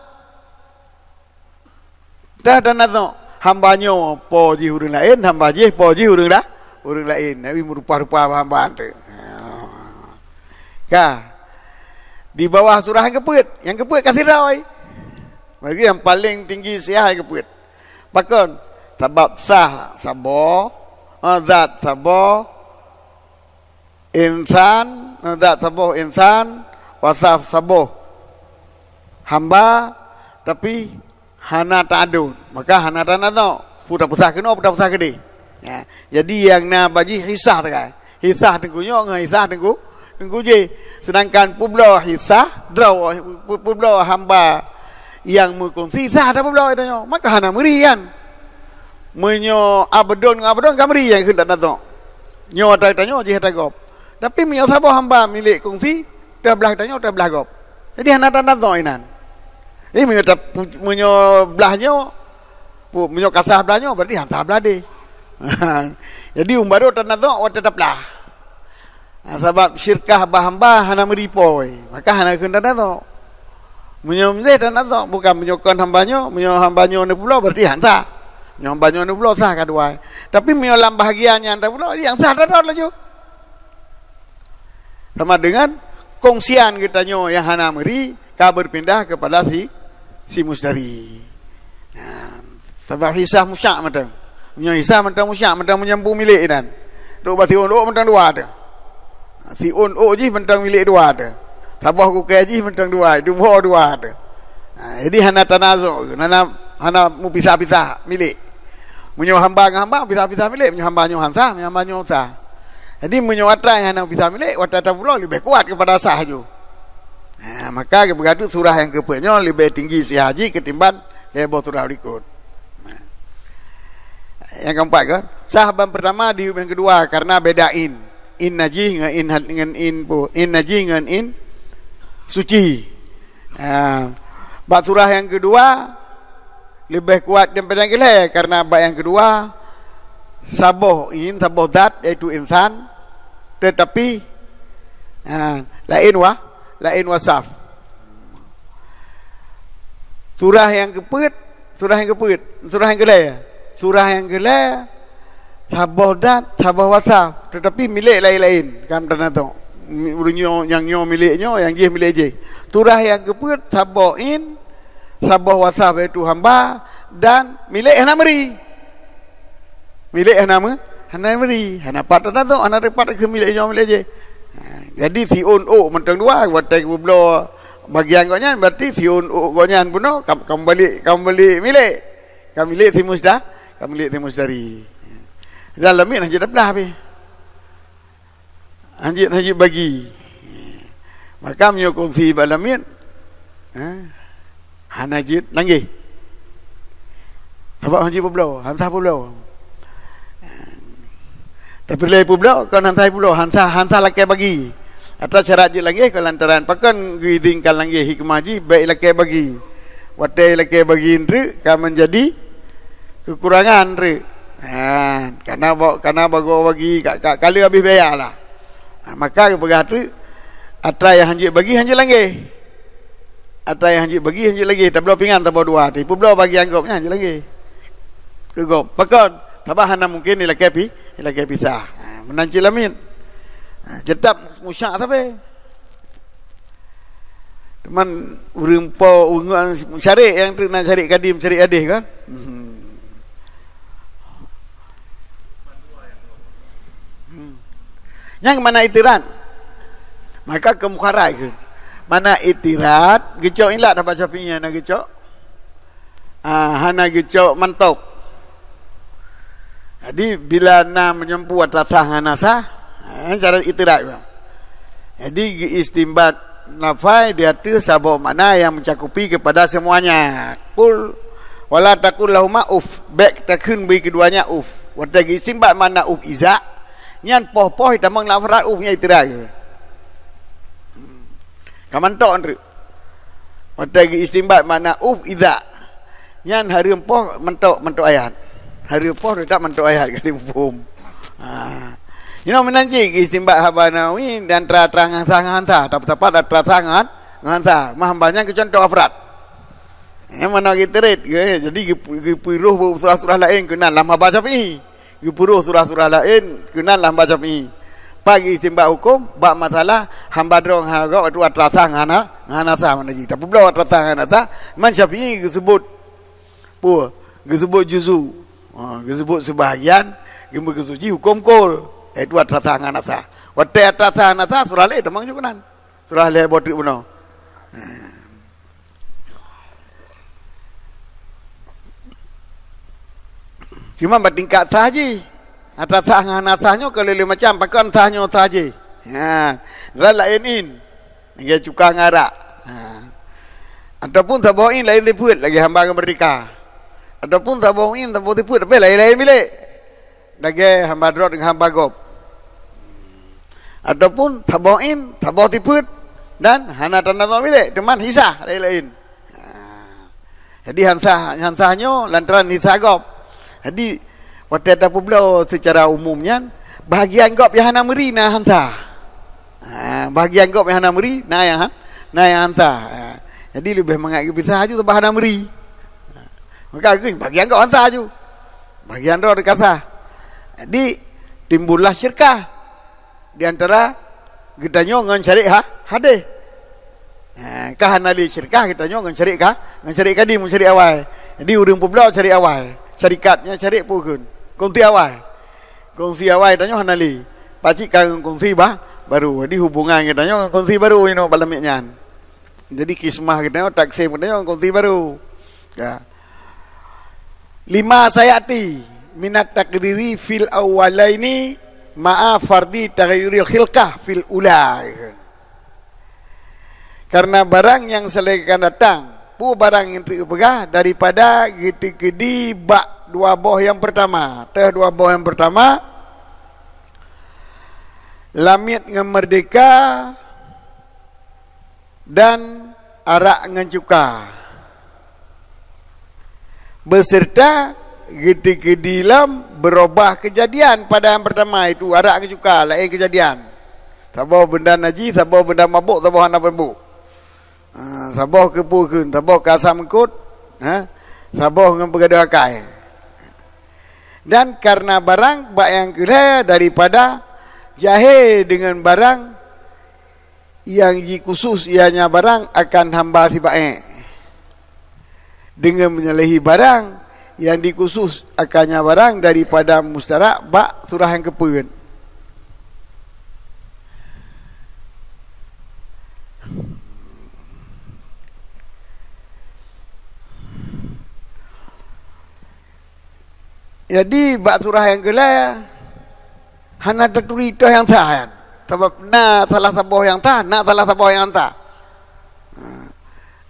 Dah tanazok, hamba nyoe po jih ureuëng laén, hamba jih po jih ureuëng la-, ureuëng laén. Nabi meurupa-rupa hamba tu. Ka. Di bawah surah nyang keupeuet, nyang keupeuet ka sidroe. Bagi nyang paléng tinggi sihah nyang keupeuet. Pakon? Sabab sah saboh, ha, zat saboh, insan, ha, zat saboh insan, wasaf saboh hamba, tapi hana ta'adud, maka hana tanazok. Peue tapeusah keunoe, peue tapeusah keudeh. Ya. Jadi nyang na bak jih hisah sagai. Hisah teungku nyoe ngon hisah teungku, teungku jéh. Sedangkan peubloe hisah droe, pu-, peubloe hamba nyang meukongsi hisah tapeubloe tanyoe. Maka hana meuri kan. Meunyoe abdon ngon abdon ka meuri nyang kheun tanazok. Nyoe ata tanyoe jih ata gob. Tapi meunyoe saboh hamba milék kongsi, teuh blah tanyoe, teuh blah gob. Jadi hana tanazok inan. Jadi meunyoe ta-, meunyoe blah nyoe, Pu-, meunyoe ka sah blah nyoe, berarti han sah blah deh. Jadi, umbaro tanazok watée taplah. Ha, sabab syirkah bak hamba hana meuri po, maka hana kheun tanazok. Meunyoe meudeh tanazok, bukan meunyoe kon hamba nyoe, meunyoe hamba nyoe neupeulo, berarti han sah. Meunyoe hamba nyoe neupeulo, sah ka dua. Tapi meunyoe lam bahagian nyang tapeulo, nyang sah tatap laju. Sama dengan kongsian geutanyoe nyang hana meuri ka berpindah kepada si, si mustari. Ha, sabab hisah musyak mantong. Meunyoe hisah mantong musyak, mantong meunyoe bu milék inan. Trok bak siôn ôk mantong dua teuh. Siôn ôk jih mantong milék dua teuh. Saboh kukée jih mantong dua, duboh dua teuh. Ha, jadi hana tanazok, hana, hana meupisah-pisah milék. Meunyoe hamba ngon hamba, pisah-pisah milék. Meunyoe hamba nyoe han sah, meunyoe hamba nyoe sah. Jadi, meunyoe atra nyang hana pisah milék, watée tapeulo leubeh kuat keupada sah ju. Ha, maka geupeugah teuk surah nyang keupeuet nyoe leubeh tinggi sihah jih ketimbang lhée boh surah likot. Nyang keumpat kan, sah ban peurtama diyueb nyang keudua karena beda in. In najih ngon in hal-, ngon in pu-, in najih ngon in suci. Ha. Bak surah nyang keudua, leubeh kuat daripada nyang keulhée, karena bak nyang keudua, saboh in, saboh zat, yaitu insan, tetapi, ha, laén wa-, laén wasaf. Surah nyang keupeuet, surah nyang keupeuet, surah nyang keulhée. Surah nyang keulhée, Saboh zat, saboh wasaf, teutapi milék laén-laén. Kan tanah tu. Mi-, ureueng nyoe, nyang nyoe milék nyoe, nyang jéh milék jéh. Turah nyang keupeuet, saboh in, saboh wasaf, yaitu hamba, dan milék hana meuri. Milék hana me-, hana meuri. Hana pat tanah tu, hana teupat keu milék nyoe, milék jéh. Ha, jadi siôn ôk mantong dua, watèe geubloe bagian gobnyan, berarti siôn ôk gobnyan bunoe, kam-, kambali, kambali milék. Ka milék si musta-, ka milék si mustari. Dan lamiet hana jeuet tablah pih. Hana jeuet, hana jeuet bagi. Maka meunyoe kongsi bak lamiet, ha, hana jeuet langgeh. Sabab hana jeuet peubloe, hana sah peubloe. Tapi lé peubloe, kon hana sah peubloe, hana sah, hana sah lakèe bagi. Atra syarat jeuet langgeh, kon lantaran pakon geuizinkan langgeh, hikmah jih bèk ilakèe bagi. Watèe ilakèe bagi treuk ka menjadi kekurangan treuk. Ha, kana ba-, kana bagoe bagi ka, ka, ka lheueh habéh biaya lah. Ha, maka geupeugah treuk, atra nyang hana jeuet bagi, hana jeuet langgeh. Atra nyang hana jeuet bagi, hana jeuet langgeh. Tabloe pingan, tabloe dua. Tapi peubloe bagi anggôp nyan, hana jeuet langgeh. Keu gob. Pakon? Sabab hana mungken ilakèe pi-, ilakèe pisah. Ha, meunan cit lamiet. Ha, teutap musyak sabe. Teuma ureueng po, ureueng syarek nyang treuk na syarek kadim, syarek hadeh kan? Hmm. Hmm. Nyang mana itirad? Maka keu mukharat keu. Mana itirad, geucok ilat haba Syafi'i na geucok. Ah, hana geucok mantok. Jadi, bila na meujampu atra sah ngon hana sah, eh, cara itirad bah. Jadi, geuistimbat lafai di ateueh saboh makna nyang meucakupi keupada seumuanya. Qul, wala taqul lahuma uf, bèk takheun bagi keduanya uf. Watèe geuistimbat makna uf iza, nyan poh-poh itamong lam lafaz uf nyan itirad. Ka mantok treuk. Watèe geuistimbat makna uf iza. Nyan hareuem poh mantok, mantok ayat. Hareuem poh teutap mantok ayat, ka lheueh muphom. Ha. Inoe meunan cit geuistimbat haba Nawawi di antara atra sah ngon hana sah, tapi teutap atra sah ngon hana sah. Mah hamba nyan keu contoh afrad. Nyang mana geuteuret, ge-, jadi geup-, geupeuroh surah-surah laén keunan lam haba Syafi'i. Geupeuroh surah-surah laén keunan lam haba Syafi'i. Pat geuistimbat hukôm bak masalah hamba droe ngon hana droe, atra sah ngon hana, ngon hana sah mana jih. Tapeubloe atra sah ngon hana sah, man Syafi'i geuseubut peue? Geuseubut juzu. Ha, geuseubut seubahagian, geumeukeusuci hukôm kul. Yaitu atra sah ngon hana sah. Watèe atra sah ngon hana sah, surah laén tamong ju keunan. Surah lhèe boh teuk bunoe. Cuma bak tingkat sah jih. Atra sah ngon hana sah nyoe ka lheueh macam, pakon sah nyoe sah jih. Ha, dan laén in. Lagèe cuka ngon arak. Ha. Ataupun saboh in laén sifeuet lagèe hamba ngon meurdehka. Ataupun saboh in, saboh sifeuet, tapi laén-laén milék. Lagèe hamba droe deungon hamba gob. Ataupun saboh in, saboh sifeuet dan hana tanda milék, teuma hisah laén-laén. Ha. Jadi hana sah, hana sah nyoe lantaran hisah gob. Jadi watèe tapeubloe seucara umum nyan, bahagian gob nyang hana meuri na hana sah. Ha, bahagian gob nyang hana meuri na nyang han-, na nyang hana sah. Ha. Jadi leubeh mangat geupisah laju sabab hana meuri. Ha. Maka geukheun bahagian gob hana sah laju. Bagian droe teuka sah. Jadi, timbullah syirkah di antara geutanyoe ngon syarek ha-, hadeh. Ha, ka hana lé syirkah geutanyoe ngon syarek ka, ngon syarek kadim, ngon syarek awai. Jadi, ureueng peubloe syarek awai. Syarikat nyan syarek peue kheun? Kongsi awai. Kongsi awai tanyoe hana lé. Pacit ka ngon kongsi ba-, baru. Jadi, hubungan geutanyoe ngon kongsi baru inoe bak lamiet nyan. Jadi, kismah geutanyoe, taksim geutanyoe ngon kongsi baru. Ya. Lima sayati minat takdiri fil awwalaini ma'a fardi taghayyuril khilqah fil ula. Karena barang nyang seulai akan datang, peue barang nyang teupeugah daripada geuteukeudi bak dua boh nyang pertama. Teuh dua boh nyang pertama, lamiet ngon meurdehka, dan arak ngon cuka. Beserta geuteukeudi lom beurubah keujadian pada nyang pertama, itu arak ngon cuka, laén keujadian. Saboh beunda najih, saboh beunda mabök, saboh hana mabök. Ha, saboh keu peue kheun, saboh keu asam eungkôt, ha, saboh ngon peugadôh akai. Dan karena barang bak nyang keu lhèe daripada jahé deungon barang nyang jikhusus ianya barang akan hamba si baék, deungon menyalahi barang nyang dikhusus akannya barang daripada mustarak bak surah nyang keupeuet. Jadi bak surah nyang keu lhèe hana taturi toh nyang sah nyan. Sabab na salah saboh nyang sah, na salah saboh nyang sah. Ha.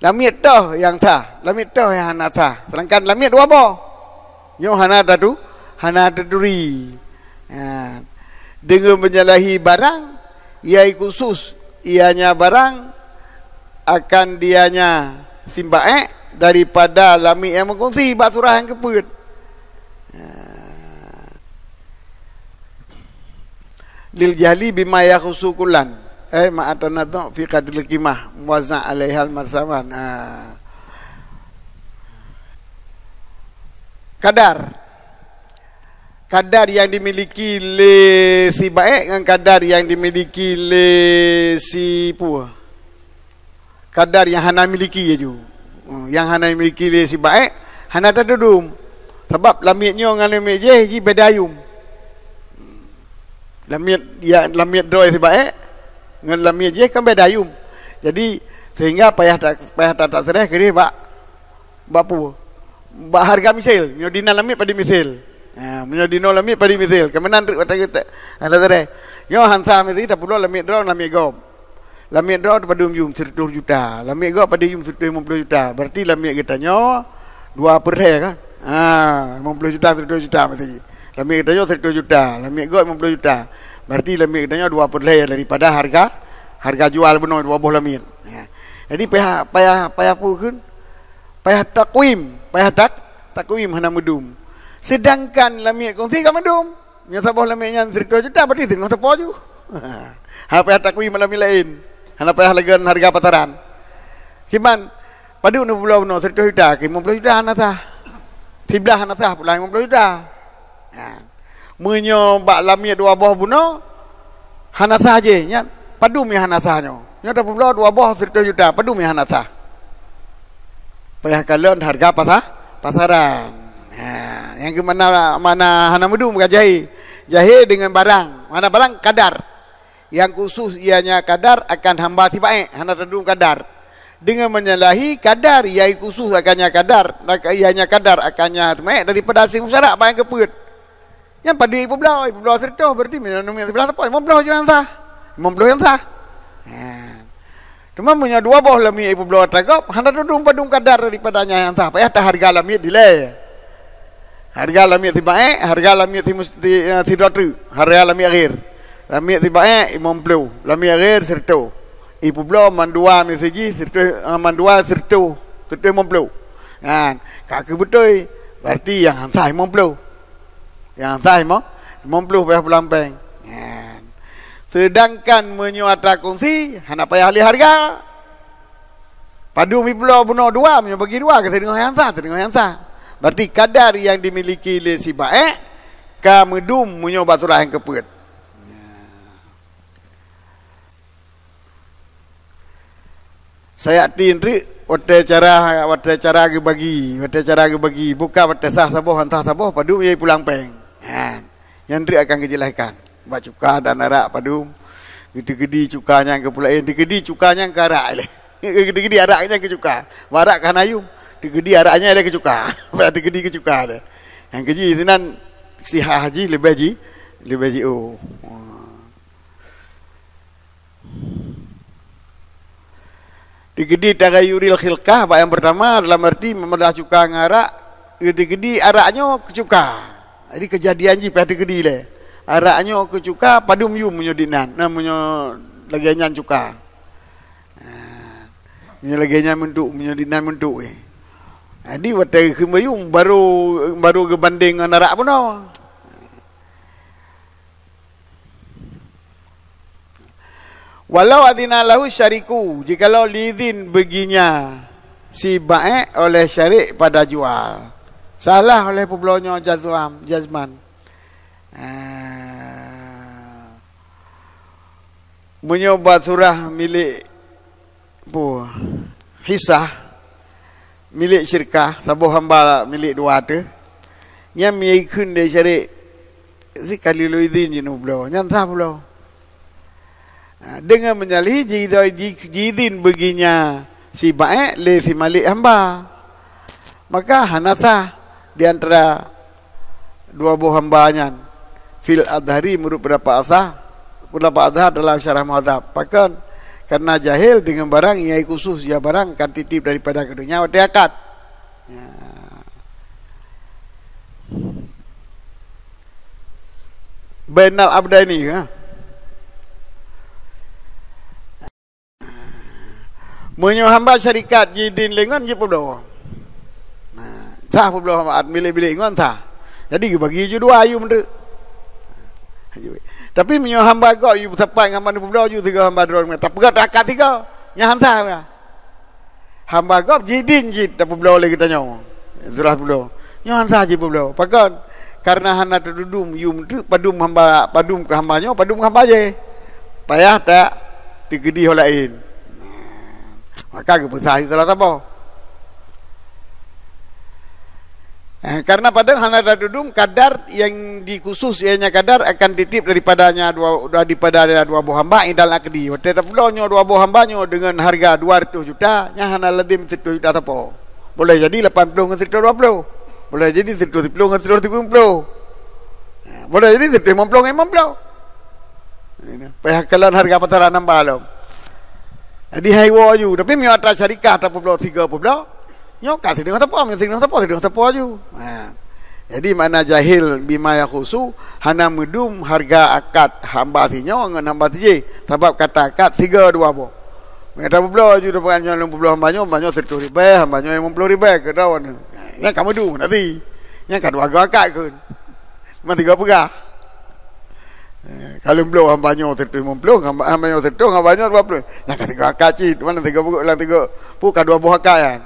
Lamiet toh nyang sah, lamiet toh nyang hana sah. Sedangkan lamiet dua boh. Nyoe hana tatu, hana taturi. Ha. Deungon menyalahi barang nyang khusus ianya barang akan dianya si baék daripada lamiet nyang meukunsi bak surah nyang keupeuet. Lil jahli bima yakhussu kullan. Ai ma'at tanadhu fi qadril qimah muwazza' alaihal marsaman. Ah. Kadar. Kadar nyang dimiliki lé si baék ngon kadar nyang dimiliki lé si peue? Kadar nyang hana miliki laju. Hmm, nyang hana miliki lé si baék, hana tatudum. Sabab lamiet nyoe ngon lamiet jéh jih beda yum. Lamiet, ya, lamiet droe si baék ngon lamiet jéh kan beda yum. Jadi sehingga payah ta-, payah ta-, taseureh keudeh bak Bak peue? Bak hareuga misil. Meunyoe dinan lamiet padum misil. Ha, meunyoe dinoe lamiet padum misil. Keu meunan treuk watèe geutek. Hana teurai. Nyoe han sah misil tapeuloe lamiet droe lamiet gob. Lamiet droe padum yum sireutôh juta. Lamiet gob padum yum sireutôh limong ploh juta. Berarti lamiet geutanyoe dua per lhèe kan? Ha, limong ploh juta sireutôh juta misil. Lamiet geutanyoe sireutôh juta. Lamiet gob limong ploh juta. Berarti lamiet geutanyoe dua per lhèe daripada hareuga, hareuga jual bunoe dua boh lamiet. Ha. Jadi payah, payah, payah peue kheun? Payah takwim, payah tak-, takwim hana meudum. Sedangkan lamiet kongsi ka meudum. Nyang saboh lamiet nyan sireutôh juta, berarti singoh sapo ju. Hana payah takwim lamiet laén. Hana payah lagèe hareuga pasaran. Kiban, padum neupeuloe bunoe sireutôh juta, limong ploh juta hana sah. Siblaih hana sah, pulang limong ploh juta. Ha. Meunyoe bak lamiet dua boh bunoe, hana sah jih, nyan padum nyang hana sah nyoe. Nyoe tapeubloe dua boh sireutôh juta, padum nyang hana sah. Payah kalon hareuga pasa-, pasaran. Ha, nyang keu mana, mana hana meudum bukan jahé. Jahé deungon barang. Mana barang? Kadar. Nyang khusus ianya kadar akan hamba si baék, hana tadum kadar. Deungon menyalahi kadar, ianya khusus akannya kadar, ianya kadar akannya si baék daripada si musyarak bak nyang keupeuet. Nyan padum ipeubloe, ipeubloe sireutôh, berarti meunyoe lamiet siblaih sapo, limong ploh nyang sah. Limong ploh nyang sah. Ha. Teuma meunyoe dua boh lamiet ipeubloe atra gob, hana tadum padum kadar daripada nyang sah, payah tahareuga lamiet dilèe. Hareuga lamiet si baék, hareuga lamiet si mus-, si, eh, sidroe treuk, hareuga lamiet akhé. Lamiet si baék limong ploh, lamiet akhé sireutôh. Ipeubloe mandua miseujih sireutôh, eh, mandua sireutôh, sireutôh limong ploh. Nyan, ka keuh beutôi, berarti nyang han sah limong ploh. Nyang han sah limong, limong ploh payah pulang péng. Nyan. Sedangkan meunyoe atra kongsi, hana payah lé hareuga. Padum ipeubloe bunoe dua, meunyoe bagi dua, ka sideungoe nyang sah, sideungoe nyang sah. Berarti kadar nyang dimiliki lé si baék ka meudum meunyoe bak surah nyang keupeuet. Sayati treuk watèe cara, watèe cara geubagi, watèe cara geubagi, buka watèe sah saboh, han sah saboh, padum ie pulang péng. Ha, nyan treuk akan geujelaskan. Bak cuka dan arak padum. Geuteugedi cuka nyan keu peulaén, teugedi cuka nyan keu arak lé. Geuteugedi arak nyan keu cuka. Bak arak ka hana yum. Teugedi arak nyan lé keu cuka. Bak teugedi keu cuka lé. Nyang keuji sinan sihah jih leubeh ji, leubeh ji, oh. Teugedi tagayuril khilqah bak nyang peurtama dalam arti meumeudah cuka ngon arak, teugedi arak nyoe keu cuka. Jadi keujadian jih payah teugedi lé. Arak nyoe keu cuka padum yum meunyoe dinan, na meunyoe lagèe nyan cuka. Ha, meunyoe lagèe nyan meuntuk, meunyoe dinan meuntuk, eh. Jadi watèe kheun bayum baru, baru geubandeng ngon arak bunoe. Walau adzina lahu syariku, jikalau liizin baginya si baék oleh syarik pada jual. Salah oleh peubloe nyoe jazam, jazman. Ah. Meunyoe bak surah milék peue? Hisah, milék syirkah, saboh hamba milék dua teuh. Nyan meunyoe ikheun lé syarik, sikali lôn idhin jih neubloe, nyan sah bloe. Ha, deungon meunyalihi ji-, ji-, jiidhin beuginya si baék lé si malék hamba, maka hana sah di antara dua boh hamba nyan. Fil adhari, meunurot peundapat asah, peundapat azhar dalam syarah muhadzab. Pakon? Karena jahil deungon barang nyang khusus, ya barang kan titip daripada keu donya watée akad. Ya. Bainal abdaini, ha? Meunyoe hamba syarikat jiidhin lé ngon jipeubloe. Nah, sah peubloe hamba, milék-milék ngon sah. Jadi geubagi ju dua yum teuk. Tapi meunyoe hamba gob yum sapat ngon hamba peubloe ju sigoe hamba droe, tapeugah takat sigoe. Nyan han sah. Hamba gob jiidhin cit tapeubloe lé geutanyoe. Surah peubloe. Nyoe han sah jipeubloe. Pakon? Karena hana teududum yum teuk padum hamba, padum keu hamba nyoe, padum keu hamba jéh. Payah tak teukeudi ho laén. Maka geupeusah salah saboh. Eh, karena padahai hana teududum kadar nyang dikhusus, ianya kadar akan titip daripadanya dua, daripada dua boh hamba indal akdi. Watée tapeubloe nyoe dua boh hamba nyoe deungon hareuga dua reutôh juta, nyan hana lazem sireutôh juta sapo. Boleh jadi lapan ploh ngon sireutôh dua ploh. Boleh jadi sireutôh siploh ngon sireutôh sikureueng ploh. Boleh jadi sireutôh limong ploh ngon limong ploh. Payah kalon hareuga pasaran hamba lom. Jadi hai woe ju, tapi meunyoe atra syarikah tapeubloe sigoe peubloe, nyoe ka sidroe sapo, meunyoe sidroe sapo, sidroe sapo ju. Ha. Jadi makna jahil bima yakhusu, hana meudum hareuga akad hamba sinyoe ngon hamba sijih, sabab kata akad sigoe dua boh. Meunyoe tapeubloe ju, tapeugah nyoe lôn peubloe hamba nyoe, hamba nyoe sireutôh ribée, hamba nyoe limong ploh ribée, keudroe nyoe. Nyan ka meudum, berarti nyan ka dua goe akad kheun. Meunan sigoe peugah. Eh, ka lôn bloe hamba nyoe sireutôh limong ploh, hamba, hamba nyoe sireutôh, hamba nyoe dua ploh. Nyan ka sigoe akad cit, meunan sigoe peugah, lam sigoe, peue ka dua boh akad nyan.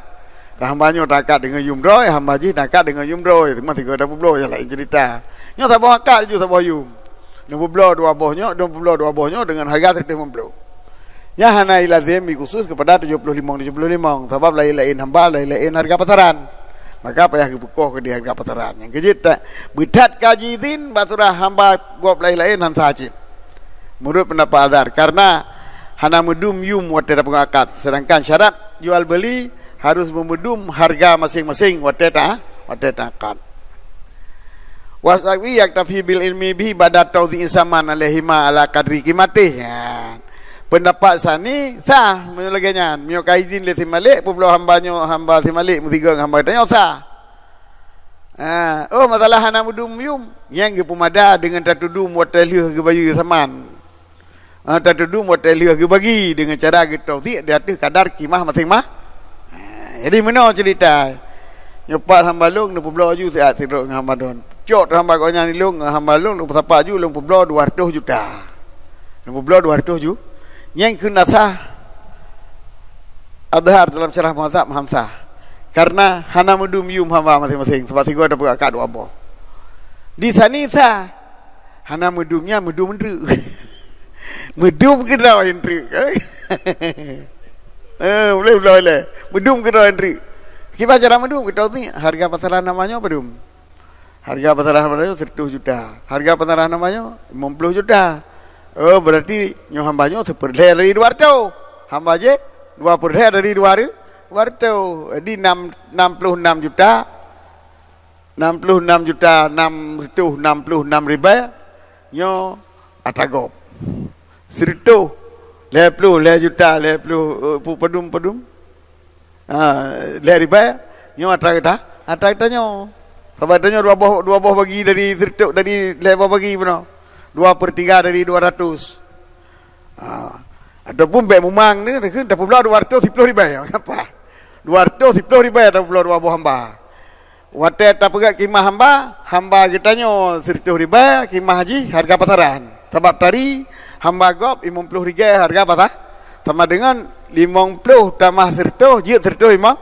Hamba nyoe taakad deungon yum droe, hamba jih taakad deungon yum droe, teuma sigoe tapeubloe, nyan laén ceurita. Nyoe saboh akad ju saboh yum. Lôn peubloe dua boh nyoe, lôn peubloe dua boh nyoe deungon hareuga sireutôh limong ploh. Nyan hana ilazem khusus keupada tujoh ploh limong tujoh ploh limong, sabab laén-laén hamba, laén-laén hareuga pasaran. Maka payah geupeukoh keudeh hareuga pasaran. Nyang keujeuet ta-, beuthat ka jiidhin bak surah hamba gob laén-laén han sah cit. Meunurot peundapat azhar, karena hana meudum yum watée tapeugah akad, seudangkan syarat jual beuli harôh meumudum hareuga maséng-maséng watée ta-, watée taakad. Wasaqwi yaktafi bil ilmi bihi ba'da tawzi'i saman alaihima ala qadri qimatih. Ya. Peundapat sani sah meunyoe lagée nyan. Meunyoe ka idhin lé si malék, peubloe hamba nyoe, hamba si malék meusigoe ngon hamba geutanyoe sah. Ha, oh, masalah hana meudum yum, nyang geupeumada deungon tatudum watée lheueh geubayeue saman. Ah, tatudum watée lheueh geubagi deungon cara geutauzik di ateueh kadar kimah maséng-ma-, ah, jadi meunoe ceurita. Nyoe pat hamba lôn neupeubloe ju siat sidroe ngon hamba droen. Cok hamba gobnyan ilôn ngon hamba lôn, lôn peusapat ju lôn peubloe dua reutôh juta. Lôn peubloe dua reutôh ju. Nyang kheun na sah azhar dalam syarah mazhab han sah. Karena hana meudum yum hamba maséng-maséng, sabab sigoe tapeugah akad dua boh. Di sani sah. Hana meudum nyan, meudum eunteuk. Meudum keudroe eunteuk. Eh, boleh, boleh, boleh. Meudum keudroe eunteuk. Kiban cara meudum, geutauzik, hareuga pasaran hamba nyoe padum? Hareuga pasaran hamba nyoe sireutôh juta. Hareuga pasaran hamba nyoe limong ploh juta. Oh, berarti nyoe hamba nyoe seupeurlhée dari dua reutôh. Hamba jih dua peurlhée dari dua reu-, dua reutôh. Jadi nam, nam ploh nam juta. Nam ploh nam juta nam reutôh nam ploh nam ribée nyoe atra gob. Sireutôh lhée ploh lhée juta lhée ploh, eh, pu-, padum, padum? Ha, lhée ribée nyoe atra geuta, atra geutanyoe. Sabab tanyoe dua boh, dua boh bagi dari sireutôh, dari lhée boh bagi bunoe. Dua per tiga dari dua ratus. Ha. Ataupun bék mumang ni, ni kan tapeubloe dua reutôh siploh ribée. Kenapa? Dua reutôh siploh ribée tapeubloe dua boh hamba. Watée tapeugah kimah hamba, hamba geutanyoe sireutôh ribée, kimah jih hareuga pasaran. Sabab tari hamba gob limong ploh ribée hareuga pasar, sama deungon limong ploh tamah sireutôh, jeuet sireutôh limong,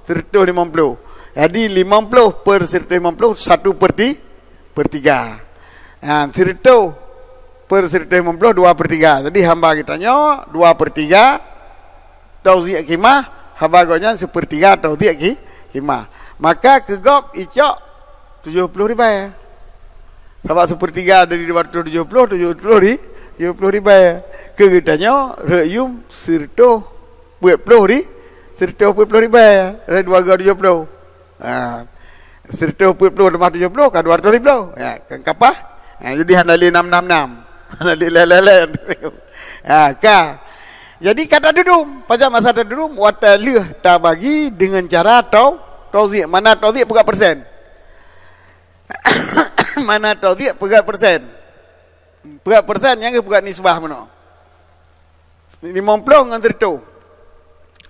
sireutôh limong ploh. Jadi limong ploh per sireutoh limong ploh, satu per ti-, per tiga. Ha, sireutoh per sireutoh limong ploh, dua per tiga. Jadi hamba geutanyoe dua per tiga tauziek khimah, haba gobnyan seupeurtiga tauziek khi-, khimah. Maka keu gob icok tujoh ploh ribèe. Sabab seupeurtiga dari dua ratus tujoh ploh, tujoh ploh ri-, tujoh ploh ribèe. Keu geutanyoe rhot yum sireutoh peuet ploh ri-, sireutoh peuet ploh ribèe, dari dua ratus tujoh ploh. Ha. Sireutoh peuet ploh tamah tujoh ploh ka dua ratus siploh. Ya, kan kapah. Ha, jadi hana lé nam nam nam. Hana lé lé lé lé. Ha, ka. Jadi ka tadudum. Pajan masa tadudum, watèe lheueh tabagi deungon cara tau-, tauziek. Mana tauziek peugah persen. Mana tauziek peugah persen. Peugah persen nyang geupeugah nisbah meunoe. Limong ploh ngon sireutoh.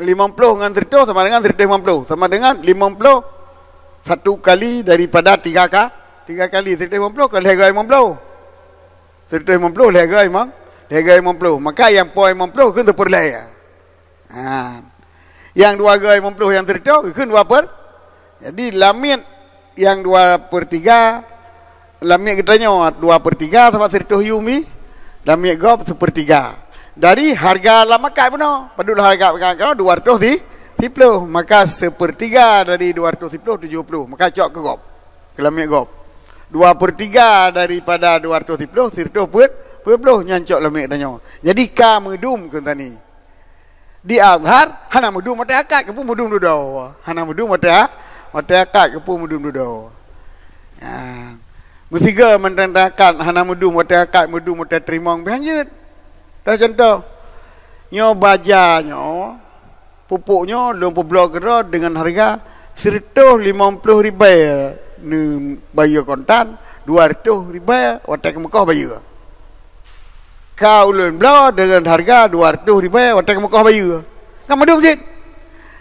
Limong ploh ngon sireutoh sama dengan sireutoh limong ploh. Sama dengan limong ploh satu kali daripada tiga ka-, tiga kali sireutoh limong ploh ka lhèe limong ploh. Sireutoh limong ploh lhèe limong, lhèe limong ploh. Maka nyang po limong ploh kheun seupeurlhèe. Ha. Nyang dua limong ploh nyang sireutoh kheun dua per. Jadi lamiet nyang dua per tiga, lamiet geutanyoe dua per tiga sabab sireutoh yum i, lamiet gob seupeurtiga. Dari harga lam akad bunoe, padub harga lam akad dua ratus si-, siploh, maka seupeurtiga dari dua ratus siploh tujoh ploh, maka cok keu gob, keu lamiet gob. Dua per tiga daripada dua ratus siploh, sireutoh peuet, peuet ploh nyan cok lamiet geutanyoe. Jadi ka meudum keu tani. Di Azhar hana meudum watèe akad, keupeue meudum dudoe. Hana meudum watèe a-, watèe akad, keupeue meudum dudoe. Ya. Meusigoe mantong akad hana meudum watèe akad, meudum watèe teurimong pih hanjeuet. Dah contoh. Nyoe baja nyoe, pupuk nyoe lôn peubloe keudroe deungon harga sireutoh limong ploh ribèe neubayeue kontan, dua ratus ribèe watèe keumeukoh bayeue. Ka ulôn bloe deungon harga dua ratus ribèe watèe keumeukoh bayeue. Kan meudum cit.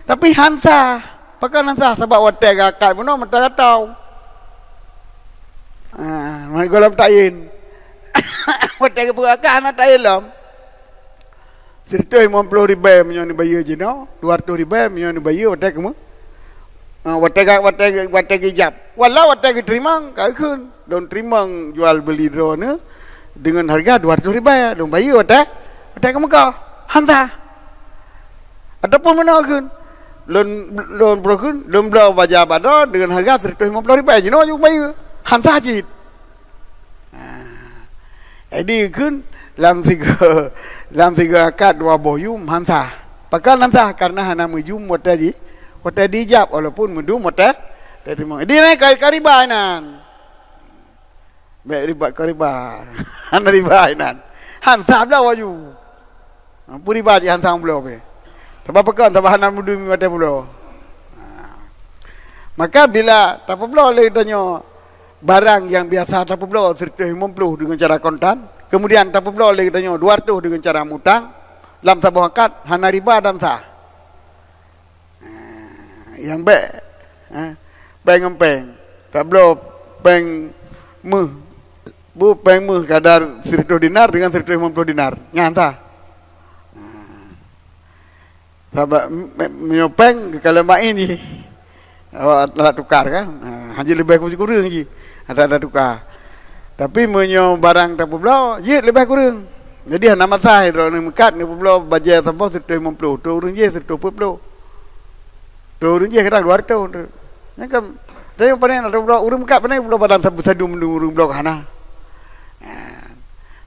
Tapi han sah. Pakon han sah? Sabab watèe geuakad bunoe meuta gatau. Ha, meugohlom tayin. Watèe geupeugah akad hana tayin lom. Sireutoh limong ploh ribèe meunyoe neubayeue jinoe, dua ratus ribèe meunyoe neubayeue watèe keumeu-, ha, watèe ga-, watèe, watèe geujab. Walau watèe geuteurimong, ka kheun. Lôn teurimong jual beuli droeneuh deungon harga dua ratus ribèe. Lôn bayeue watèe, watèe keumeukoh. Han sah. Ataupun meunoe kheun, lôn, lôn peureukeun, lôn bloe baja bak droe deungon harga sireutoh limong ploh ribèe. Jinoe laju bayeue. Han sah cit. Ha. Jadi kheun lam sigoe, lam sigoe akad dua boh yum han sah. Pakon han sah? Karena hana meujum watèe ji-, watèe jijab, walaupun meudum watèe, watèe teurimong. Jadi nyan ka, ka riba nyan. Bèk riba, ka riba. Hana riba nyan. Han sah bloe laju. Ha, peue riba jih han sah bloe pih. Sabab pakon? Sabab hana meudum watèe peubloe. Ha. Maka bila tapeubloe lé tanyoe barang nyang biasa tapeubloe sireutoh limong ploh deungon cara kontan, kemudian tapeubloe lé tanyoe dua ratus deungon cara mutang, lam saboh akad hana riba dan sah. Ha, nyang bèk, ha, péng ngon péng. Tabloe péng méuh, bu péng méuh kadar sireutoh dinar deungon sireutoh limong ploh dinar. Nyan sah. Ha. Sabab m-, m-, meunyoe péng geukalon maén jih. Awak dak tukar kan? Ha, hana leubeh kureueng jih. Dak, dak tukar. Tapi meunyoe barang tapeubloe, jeuet leubeh kureueng. Jadi hana masalah droeneuh meukat neupeubloe bajèe saboh sireutoh limong ploh, troh ureueng jih sireutoh peuet ploh. Troh ureueng jih kadang dua ratus. Nyan kan, tapi pandai na peubloe, ureueng meukat pandai peubloe barang sabu-, sadum mandum ureueng bloe ka hana. Ha.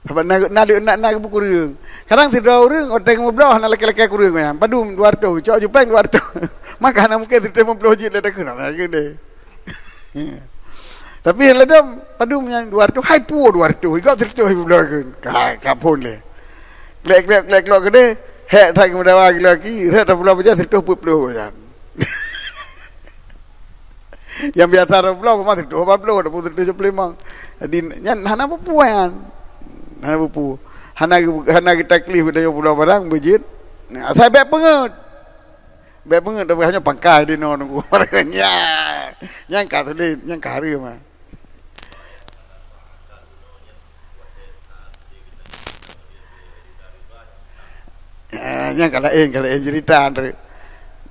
Sabab na, na, na, na, na geupeue kureueng. Kadang sidroe ureueng watèe geumubloe hana lakèe-lakèe kureueng nyan. Padum dua ratus, cok ju péng dua ratus. Maka hana mungken sireutoh limong ploh jeuet lé takheun hana keudeh. Tapi ladom padum nyang dua ratus, hai puwoe dua ratus, igoe sireutoh limong ploh keun. Ka, ka phon lé. Klek, klek, klek, klok keudeh, hék that geumeudawa geuh laki, rhot tapubloe bajèe sireutoh peuet ploh nyan. Nyang biasa dua ploh, memang sireutoh dua ploh, ataupun sireutoh dua ploh lima. Jadi, nyan hana peue-peue nyan. Hana peue-peue. Hana geu-, hana geutaklif geutanyoe peubloe barang, beujeuet. Asai bèk peungeut. Bèk peungeut, tapi hanya pangkai di noe nunggu. Nyan, nyan ka sulet, nyan ka hareuem, ah. Eh, nyan ka laén, ka laén cerita, Andre.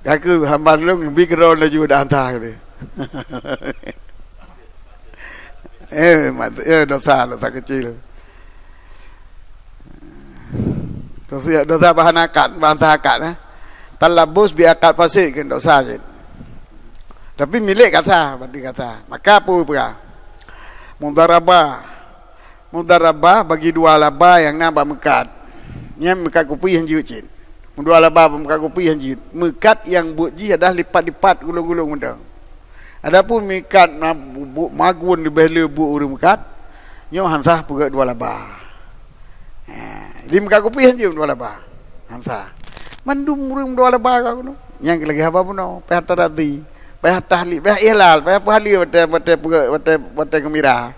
Ka keu hamba lôn bi keudroe laju dak hantar, kata. Eh, mak-, eh, dosa, dosa kecil. Dosa, dosa bahan akad, bahan akad, eh. Talabus bi akad fasik kan dosa je. Tapi milék ka sah, berarti ka sah. Maka apa peugah? Mudharabah. Mudharabah bagi dua laba nyang na bak meukat. Nyan meukat kupi nyang jeuet cit. Dua laba bak meukat kupi nyang jeuet. Meukat nyang buet jih adalah lipat-lipat gulong-gulong mantong. Adapun meukat na bu-, bu-, magun leubeh le buet ureuëng meukat, nyoe han sah peugöt dua laba. Ha, jadi meukat kupi han jeuet dua laba. Han sah. Mandum ureuëng dua laba ka keunoe. Nyang lagée haba bunoe, payah tarazi, payah tahli, payah ihlal, payah peuhali watée, watée peugöt, watée, watée geumira.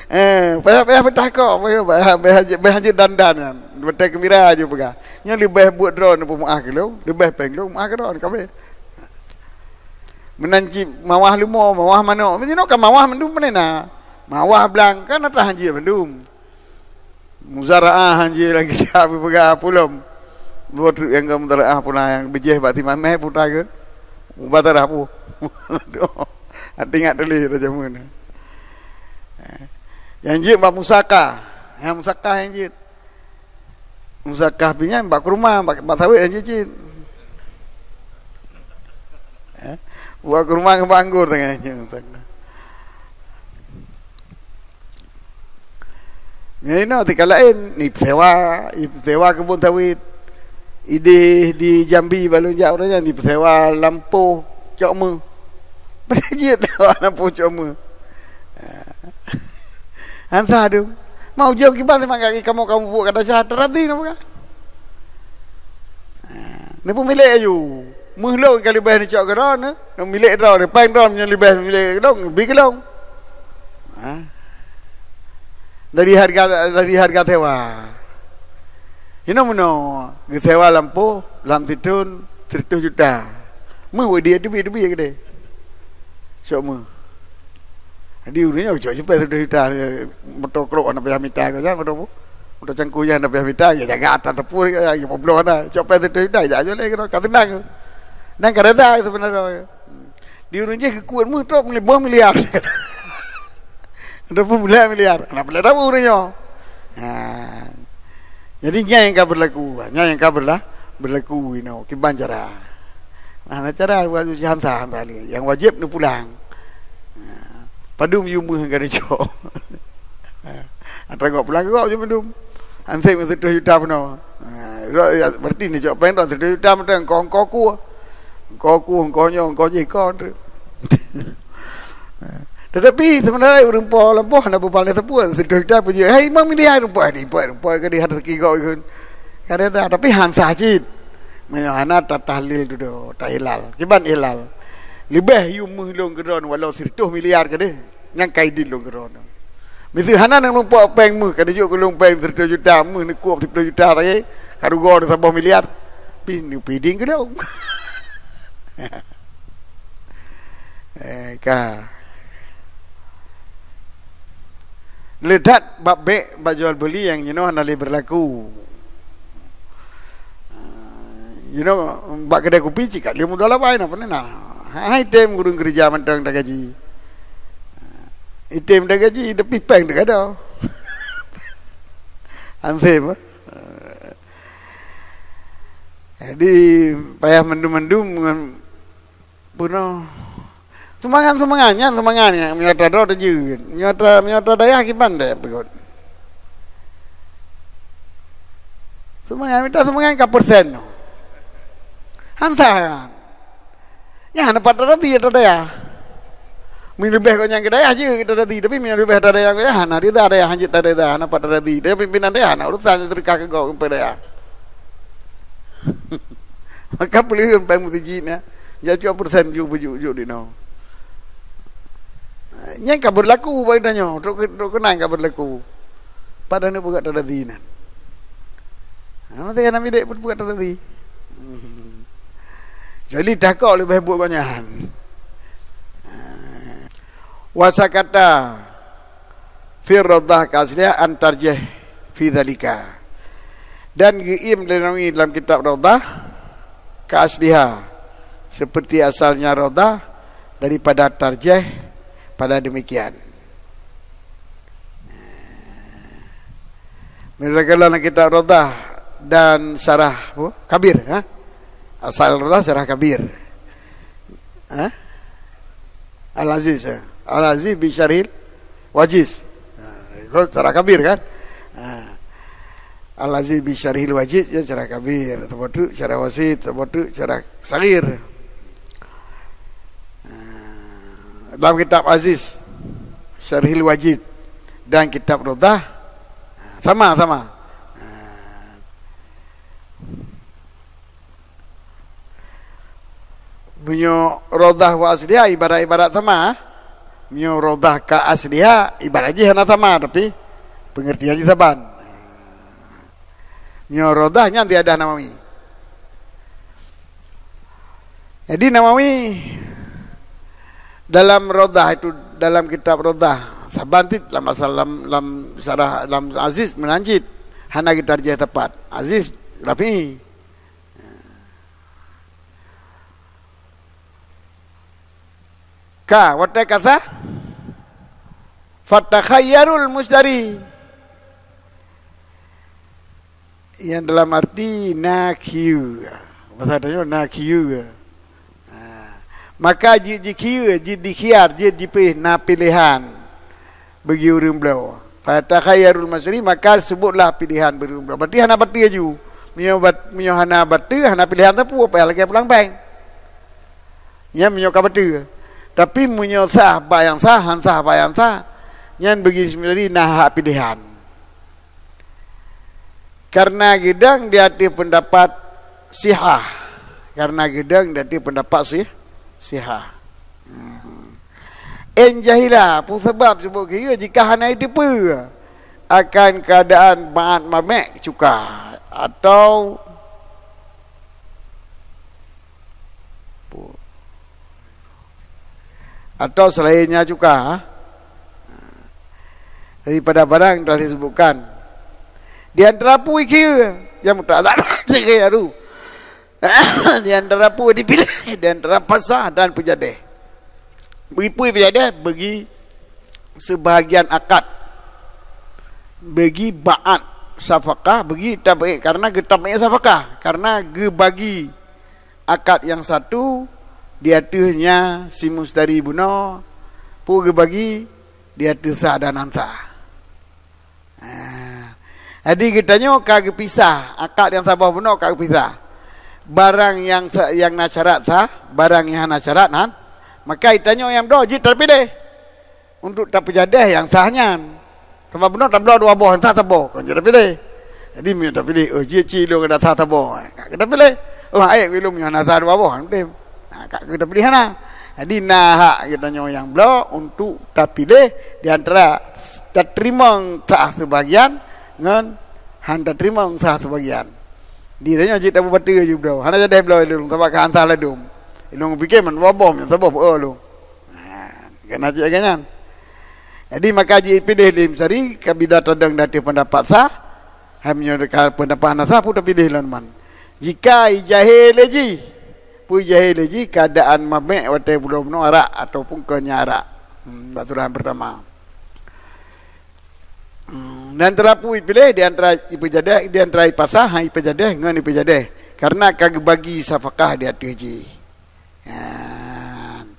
Eh, payah, payah peutah kok, payah, payah, payah, payah jeuet dandan nyan. Watée geumira ju peugah. Nyoe leubeh buet droe neupeumeuáh keu lôn, leubeh péng lôn meuáh keu droe kabeh. Meunan cit mawah leumo, mawah manok. Meunyoe ka mawah mandum pane na. Mawah blang kan atra han jeuet mandum. Muzaraah han jih lagi siap peugah pulom. Dua truk nyang ka muzaraah puna nyang bijéh bak timah meh putra ke. Mubadarah pu. Aduh. Hati ingat tulis dah jameun. Nyang jeuet bak musaka. Nyang musaka nyang jeuet. Musaka pi nyan bak kurma, bak, bak sawit nyang jeuet cit. Eh? Buat kurma ngon bak anggur tengah nyan. Nyan inoe tika laén, ipeusewa, ipeusewa keubon sawit. Idéh di Jambi balon jak ureuëng nyan, ipeusewa lampôh cok meuh. Padahai jeuet lampôh cok meuh. Han sah dum. Ma ujong kiban seumangkat kamoe kamoe buet kata sah, tarazi na bukan? Neupeumilék aju. Meuh lôn ka leubeh neucok keudroe, neumilék droe, neupéng droe meunyoe leubeh milék keudong, bi keulong. Ha? Dari harga, dari harga sewa. Inoe meunoe, geusewa lampôh lam sithon sireutoh juta. Meuh wéh dia teubiet-teubiet keudeh. Sok meuh. Jadi ureuëng nyoe cok jipée sireutoh juta, moto krok hana payah mita ke, moto pu-, moto cangkui hana payah mita, ya jaga atas teupu, ya, ya peublong hana. Cok pée sireutoh juta, ya jual lé keudroe, ka seunang. Dan ka reda sebenarnya. Di ureuëng jih keukuet meuh trok lima miliar. Ataupun bulan miliar. Hana peureulée tabu ureuëng nyoe. Ha. Jadi nyan nyang ka berlaku. Nyan nyang ka berla-, berlaku inoe. Kiban cara. Nah, na cara buat uji hansa, hansa lé. Nyang wajéb neupulang. Ha. Padum yue meuh ka neucok. Ha. Atra gok pulang gok je padum. Anseb sireutoh juta peunoh. Ha. Berarti neucok péng droe sireutoh juta mantong, engkau, engkau ku. Engkau ku, engkau nyoe, engkau jih, engkau tu. Tetapi sebenarnya ureuëng po lampôh hana beubaléh sapeue, sireutoh juta peujeuet. Hai, lima miliar rupiah di, rupiah, rupiah ka di hana saki gok ikun. Ka ada tak, tapi han sah cit. Meunyoe hana tatahlil dudoe, tailal. Kiban ilal. Leubeh yue meuh lôn keudroe walau sireutoh miliar keudeh. Nyang ka idin lôn keudroe. Miseue hana neumumpok péng meuh, ka neujok keu lôn péng sireutoh juta, meuh neukuok sireutoh juta sagai, ka rugoe saboh miliar. Pi, pi idin keu lôn. Eh, ka. Le that bab bék, bab jual beuli nyang jinoe hana lé berlaku. You know, bak keudè kupi cit ka lheueh meudola bai na, pane na. Hai tem ureueng keureuja mantong tagaji. Item tagaji, tapi péng teuka do. Ansem. Jadi, payah mandum-mandum ngon peunoh. Sumbangan-sumbangan, nyan sumbangan nyan, meunyoe ta droe teujeuet. Meunyoe ta, meunyoe ta dayah kiban deh peugot. Sumbangan, mita sumbangan ka persen. Han sah. Nyan hana pat tarazi ata dayah. Meunyoe leubeh gobnyan keu dayah jeuet tarazi, tapi meunyoe leubeh ata dayah gobnyan hana rida dayah, hanjeuet ata dayah, hana pat tarazi. Tapi pimpinan dayah hana urusan, seudeukah keu gob keu dayah. Maka peuleuheuen péng meuseujid nyan, jak cok persen ju beujok-jok dinoe. Nyan ka berlaku bak geutanyoe, trok, trok keunan ka berlaku. Padahai neupeugah tarazi nan. Ha, maté hana midek pun peugah tarazi. Jadi takok leubeh buet gobnyan. Wasakata fi radhah ka asliya an tarjih fi dzalika. Dan geuiem lé Nawawi dalam kitab Raudhah ka asliha, seperti asalnya Raudhah daripada tarjih pada demikian. Meureulée dalam kitab Raudhah dan Syarah apa? Kabir, ha? Asal Raudhah Syarah Kabir. Ha? Al-Aziz, ha? Al-Aziz bi Syarhil Wajiz. Ha, itu Syarah Kabir kan? Ha. Al-Aziz bi Syarhil Wajiz, ya, Syarah Kabir. Teuma tu Syarah Wasit, teuma tu Syarah Saghir. Ha. Dalam kitab Aziz, Syarhil Wajiz dan kitab Raudhah, sama-sama. Meunyoe Raudhah wa asliha ibarat-ibarat sama. Meunyoe Raudhah ka asliha ibarat jih hana sama, tapi pengertian jih saban. Meunyoe Raudhah nyan tiada Nawawi. Jadi Nawawi dalam Raudhah itu, dalam kitab Raudhah, saban cit lam asal lam, lam syarah lam Aziz meunan cit, hana geutarjih tepat. Aziz Rafi'i. Ka, watée ka sah, fatakhayyarul mushtari. Yang dalam arti na khiyeue. Bahasa tanyoe na khiyeue. Ha. Maka jeuet jikhiyeue, jeuet dikhiar, jeuet jipilih, na pilihan bagi ureuëng bloe. Fatakhayyarul mushtari, maka sebutlah pilihan bagi ureuëng bloe. Berarti hana bateue ju. Meunyoe bat-, meunyoe hana bateue, hana pilihan teupeu, payah lagée pulang bank. Nyan meunyoe ka bateue. Tapi meunyoe sah bak nyang sah, han sah bak nyang sah, nyan bagi si mushtari na hak pilihan. Karena geudong di ateueh pendapat sihah. Karena geudong di ateueh pendapat sih, sihah. Hmm. In jahila, peue sabab sebut khiyeue jika hana jiteupeue akan keuadaan ba'at mamek cuka atau atau selainnya cuka daripada barang yang telah disebutkan. Di antara peue khiyeue nyang muta'alak dengan aru. Di antara peue dipiléh, di antara pasah dan peujadeh. Bagi peue peujadeh, bagi sebahagian akad, bagi ba'at safakah, bagi tabi'i, karena geutabei safakah, karena geubagi akad nyang satu di ateueh nya si mushtari bunoe, peue geubagi di ateueh sah dan han sah. Ha. Jadi geutanyoe ka geupisah, akad nyang saboh bunoe ka geupisah. Barang nyang sa-, nyang na syarat sah, barang nyang hana syarat han. Maka geutanyoe nyang bloe jeuet tapiléh. Untuk tapeujadeh nyang sah nyan. Sabab bunoe tabloe dua boh, nyang sah saboh, kon jeuet tapiléh. Jadi meunyoe tapiléh, "Oh, jeuet cit lôn ka sah saboh," ka tapiléh. "Oh, hana ék lôn meunyoe hana sah dua boh," han tem. Nah, ka tapiléh hana. Jadi na hak geutanyoe nyang bloe untuk tapiléh di antara tateurimong sah sebahagian ngon han tateurimong sah sebahagian. Di tanyoe jeuet tabu bateue ju bloe. Hana jadeh bloe lôn, sabab ka han sah ladôm. Lôn pike man dua boh, nyang saboh peue lôn. Ha, keunan cit lagée nyan. Jadi maka jipiléh lé mushtari, ka bila tadong di ateueh pendapat sah, hai meunyoe ka pendapat hana sah, peue tapiléh lom man. Jika ijahé lé jih, peue ijahé lé jih keuadaan mamek watée bunoe arak ataupun kon nya arak. Hmm, bak turan pertama. Hmm, di antara peue ipiléh, di antara ipeujadeh, di antara ipasah, ha, ipeujadeh ngon ipeujadeh. Karena ka geubagi safakah di ateueh jih. Nyan.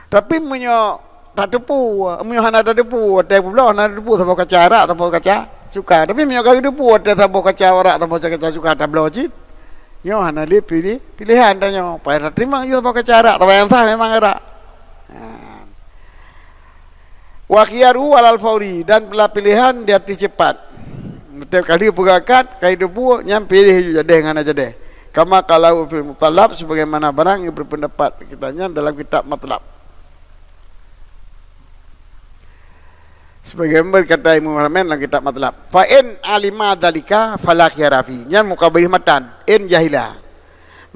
Tapi meunyoe tateupeue, meunyoe hana tateupeue, watée peubloe hana tateupeue saboh kaca arak, saboh kaca cuka. Tapi meunyoe ka geuteupeue watée saboh kaca arak, saboh kaca cuka tabloe cit, nyoe hana lé piléh, piléhan tanyoe. Payah tateurimong ju saboh kaca arak, saboh nyang sah memang arak. Nyan. Wa khiyaruhu alal fauri, dan piléhan di ateueh cepat. Tiep kali peugah akad, ka jiteupeue, nyan piléh ju jadeh ngon hana jadeh. Kama qalahu fil mutalab, sebagaimana barang nyang berpendapat kita nyan dalam kitab Matlab. Sebagaimana berkata Imam Haramain dalam kitab Matlab, "Fa in alima dzalika fala khiyara fi." Nyan muqabalah matan, in jahila.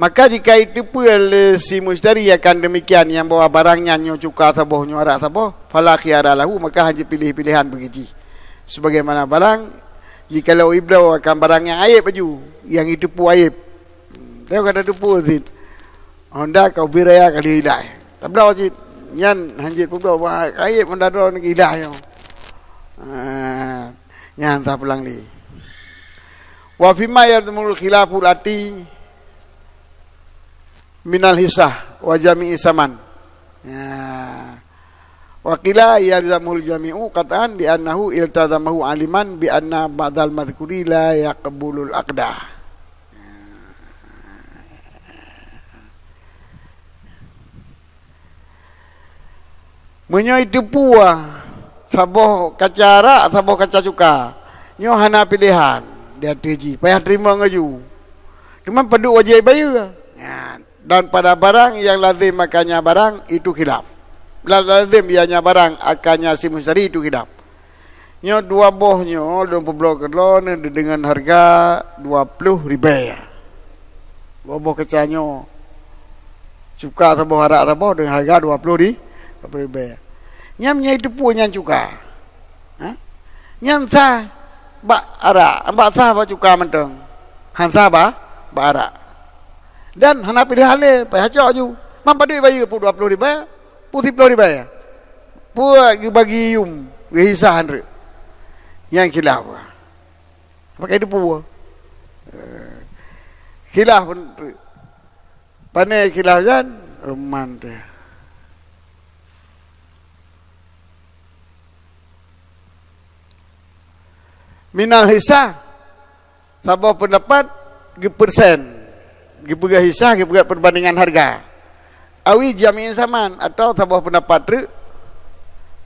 Maka jika jiteupeue lé si mushtari akan demikian, nyang bahwa barang nyan nyoe cuka saboh, nyoe arak saboh, fala khiyara lahu, maka hana piléh-piléhan bagi jih. Sebagaimana barang Jikalau ibloe akan barang nyang aéb laju, nyang jiteupeue aéb. Teuka tateupeue cit. Honda ka ubé raya ka lheueh ilai. Tabloe cit. Nyan hanjeuet peubloe, bah aéb Honda droeneuh ilai nyoe. Ah, nyan sah pulang lé. Wa fima yalzamul khilaful ati minal hisah wa jami'i saman. Ya. Wa qila yalzamul jami'u qat'an li annahu iltazamahu aliman bi anna ba'dal madhkuri la yaqbulul aqda. Meunyoe jiteupeue saboh kaca arak, saboh kaca cuka, nyoe hana piléhan di ateueh jih, payah teurimong laju. Teuma padub wajéb bayeue. Nyan. Dan pada barang yang lazim akannya barang itu khilaf. La-, lazim ianya barang akannya si mustari itu khilaf. Nyoe dua boh nyoe lôn peubloe keu droeneuh deungon hareuga dua ploh ribèe. Dua boh kaca nyoe. Cuka saboh, arak saboh deungon hareuga dua ploh ri-, dua ploh ribèe. Nyan meunyoe jiteupeue nyan cuka. Ha? Nyan sah bak arak, bak sah bak cuka mantong. Han sah bak, bak arak. Dan hana piléhan lé, payah cok ju. Man padub bayeue, peue dua ploh ribèe, peue siploh ribèe. Peue geubagi yum, geuhisah han treuk. Nyan khilaf. Pakai depu. Eh, khilaf pun treuk. Pane khilaf nyan, ruman teuh. Minal hisah, saboh peundapat geupeursen, geupeugah hisah, geupeugah perbandingan harga. Awi jami'in saman, atawa saboh peundapat treuk,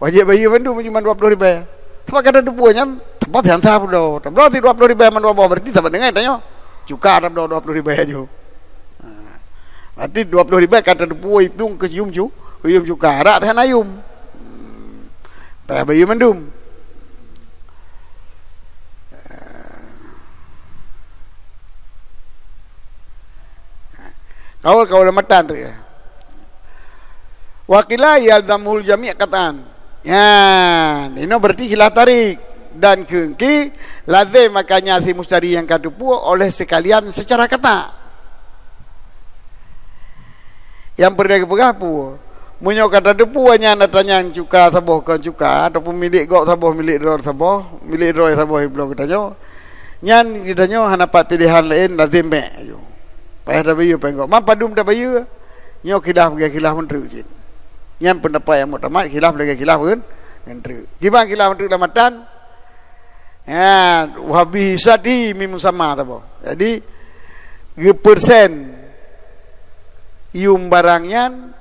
wajéb bayeue mandum meunyoe man dua ploh ribèe. Teuma ka tateupeue nyan, teuma han sah peubloe. Tabloe cit dua ploh ribèe man dua boh, berarti saban deungon tanyoe. Cuka tabloe dua ploh ribèe ju. Ha. Berarti dua ploh ribèe ka tateupeue iplueng keu yum ju-, keu yum cuka. Arak teuh hana yum. Hmm. Payah bayeue mandum. Kaul-kaul matan tu ya. Wa qila yalzamuhul jami' qat'an. Ya, inoe berarti khilaf tarik. Dan kheun ki lazim makanya si mustari nyang ka teupeue oleh sekalian secara kata. Nyang peureulée geupeugah peue? Meunyoe ka tateupeue nyan ata nyan cuka saboh kon cuka, ataupun milék gob saboh, milék droe saboh, milék droe saboh ibloe geutanyoe, nyan geutanyoe hana pat piléhan laén, lazem bék. Payah tabayeue péng gob. Man padum tabayeue, nyoe khilaf lagée khilaf meutreuk cit. Nyan peundapat nyang muktamad, khilaf lagée khilaf ngeun-, ngeutreuk. Kiban khilaf meutreuk lam matan, ha, wa bi hisati min musamma saboh. Jadi, geupeursen yum barang nyan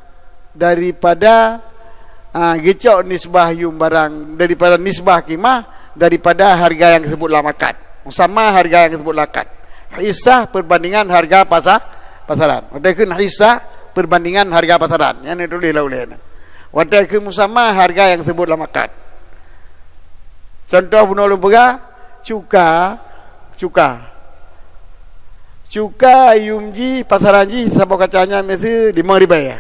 daripada, ha, geucok nisbah yum barang daripada nisbah kimah daripada harga nyang geusebut lam akad. Musamma harga nyang geusebut lam akad. Hisah perbandingan harga pasa-, pasaran. Watée kheun hisah perbandingan harga pasaran. Nyan neutuléh lam ulée nyan. Watée kheun musamma harga nyang geusebut lam akad. Contoh bunoe lôn peugah, cuka, cuka. Cuka yum jih, pasaran jih saboh kaca nyan miseue limong ribée.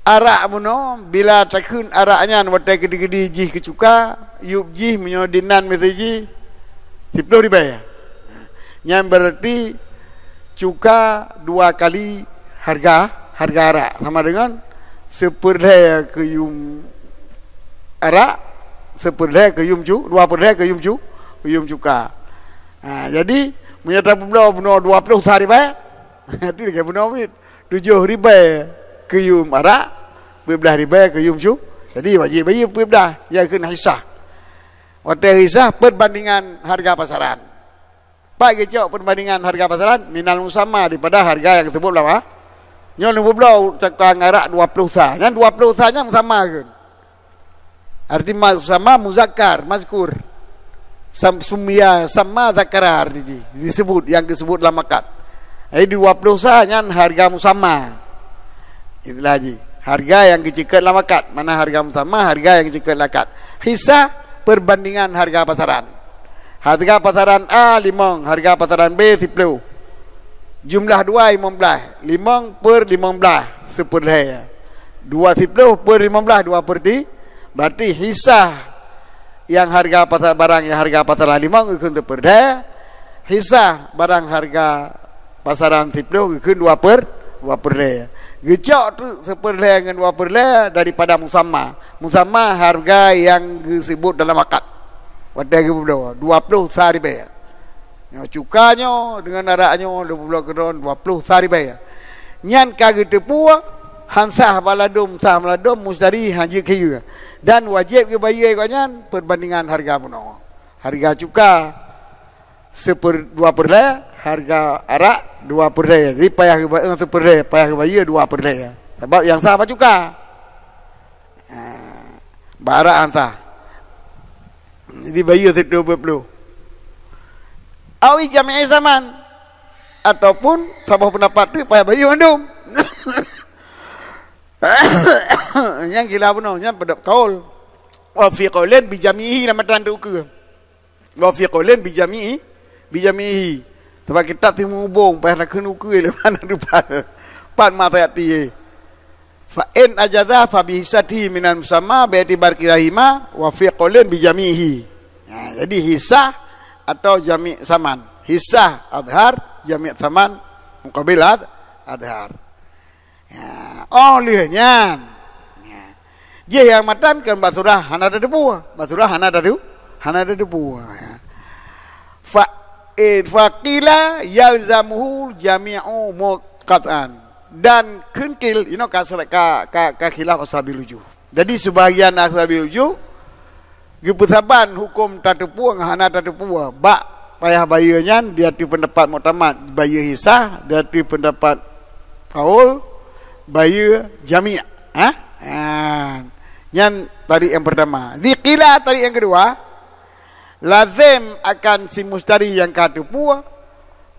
Arak bunoe, bila takheun arak nyan watée keudeh-keudeh jih keu cuka, yum jih meunyoe dinan miseue jih siploh ribée. Nyan berarti cuka dua kali harga, harga arak sama dengan sipeureulée keu yum arak, sipeureulée keu yum cu-, dua peureulée keu yum cu-, keu yum cuka. Ha, jadi, meunyoe tapeubloe bunoe dua ploh sa ribée, jadi lagée bunoe miet, tujoh ribée keu yum arak, peuet blaih ribée keu yum cu-, jadi wajéb bayeue peuet blaih, nyan kheun hisah. Watée hisah perbandingan harga pasaran. Pat geucok perbandingan harga pasaran, minal musamma, daripada harga nyang geusebut lam a-, nyoe lôn peubloe cuka arak dua ploh sa. Nyan dua ploh sa nyan musamma kheun. Arti musamma muzakkar, mazkur. Sam-, summiya, samma zakara arti jih. Disebut, nyang geusebut lam akad. Jadi dua ploh sa nyan harga musamma. Itulah jih. Harga nyang geuceukeut lam akad. Mana harga musamma, harga nyang geuceukeut lam akad. Hisah perbandingan harga pasaran. Harga pasaran A limong, harga pasaran B siploh. Jumlah dua limong blaih, limong per limong blaih, sipeureulée. Dua siploh per limong blaih, dua per ti-, berarti hisah Nyang hareuga pasar, barang nyang hareuga pasaran limong geukheun seupeurlhèe, hisah barang hareuga pasaran siploh geukheun dua per, dua peurlhèe. Geucok treuk seupeurlhèe ngon dua peurlhèe daripada musamma. Musamma hareuga nyang geuseubut dalam akad. Watèe geubloe, dua ploh sa ribèe. Nyoe cuka nyoe deungon arak nyoe, dua ploh keudroe, dua ploh sa ribèe. Nyan ka geuteupeue, han sah bak ladôm, sah bak ladôm, mustari han jeuet keu ie. Dan wajéb geubayeue gobnyan peubandingan hareuga bunoe. Hareuga cuka seuper-, dua peurlhèe, hareuga arak dua peurlhèe. Jadi payah geuba-, eh, seupeurlhèe, payah geubayeue dua peurlhèe. Sabab nyang sah bak cuka. Ha, bak arak han sah. Jadi bayeue sireutôh dua ploh. Awi jami'i saman. Ataupun saboh peundapat teuk payah bayeue mandum. Nyang gila bunoe, nyan peundapat kaul. Wa fi qaulin bi jami'ihi lam matan tu ukeue. Wa fi qaulin bi jami'i, bi jami'ihi. Sabab kitab teumeubông, payah nakheun ukeue lé mana dupat. Pat ma sayati. Fa in ajaza fa bi hisatihi minal musamma bi i'tibar kilahima wa fi qaulin bi jami'ihi. Ha, jadi hisah atau jami' saman. Hisah azhar, jami' saman muqabil az-, azhar. Ya, oh lheueh nyan. Ya. Jih nyang matan kan bak surah hana tateupeue. Bak surah hana tatu-, hana tateupeue. Ya. Fa, eh, faqila yalzamuhu jami'u mut-, qat'an. Dan kheun qil, inoe ka sera-, ka, ka, ka khilaf ashabil wujuh. Jadi, sebahagian ashabil wujuh geupeusaban huköm tateupeue ngon hana tateupeue. Bak payah bayeue nyan, di ateueh peundapat muktamad, bayeue hisah, di ateueh peundapat kaul, bayeue jami'. Ha? Ha. Nyan tarik nyang peurtama. Di qila tarik nyang keudua, lazem akan si mustari nyang ka teupeue,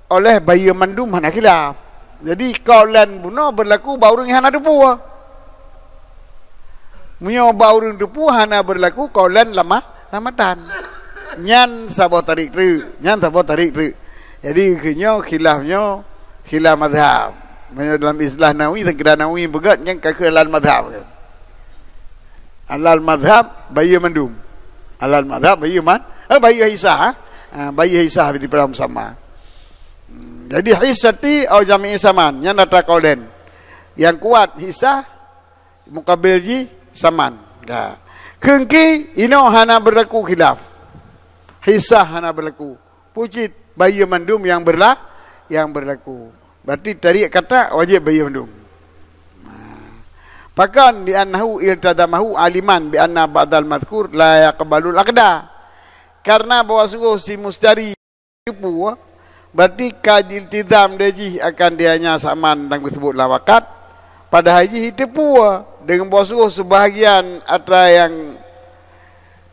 oleh bayeue mandum hana khilaf. Jadi, kaulan bunoe beurlaku bak ureuëng nyang hana teupeue. Meunyoe bak ureuëng teupeue hana beurlaku kaulan lam ma-, lam matan. Nyan saboh tarik treuk, nyan saboh tarik treuk. Jadi, keu nyoe khilaf nyoe, khilaf mazhab. Meunyoe dalam istilah Nawawi, seukira Nawawi beugét, nyan ka keuh alal mazhab. Alal mazhab, bayeue mandum. Alal mazhab, bayeue man-, eh, bayeue hisah, ha? Ha, bayeue hisah di dalam sama. Hmm, jadi hisati au jami'i saman, nyan ata kaulen. Nyang kuat hisah, mukabil jih saman. Ya. Kheun ki, inoe hana beurlaku khilaf. Hisah hana beurlaku. Peue cit bayeue mandum nyang beurla-, nyang beurlaku. Berarti tarik kata wajéb bayeue mandum. Nah. Pakon? Li'annahu iltazamahu aliman bi anna ba'dal mazkur la yaqbalul aqda. Karena bahwa sungguh si mustari teupeue, berarti ka iltizam lé jih akan dianya saman nyang geuseubut lam akad, padahai jih teupeue deungon bahwa sungguh sebahagian atra nyang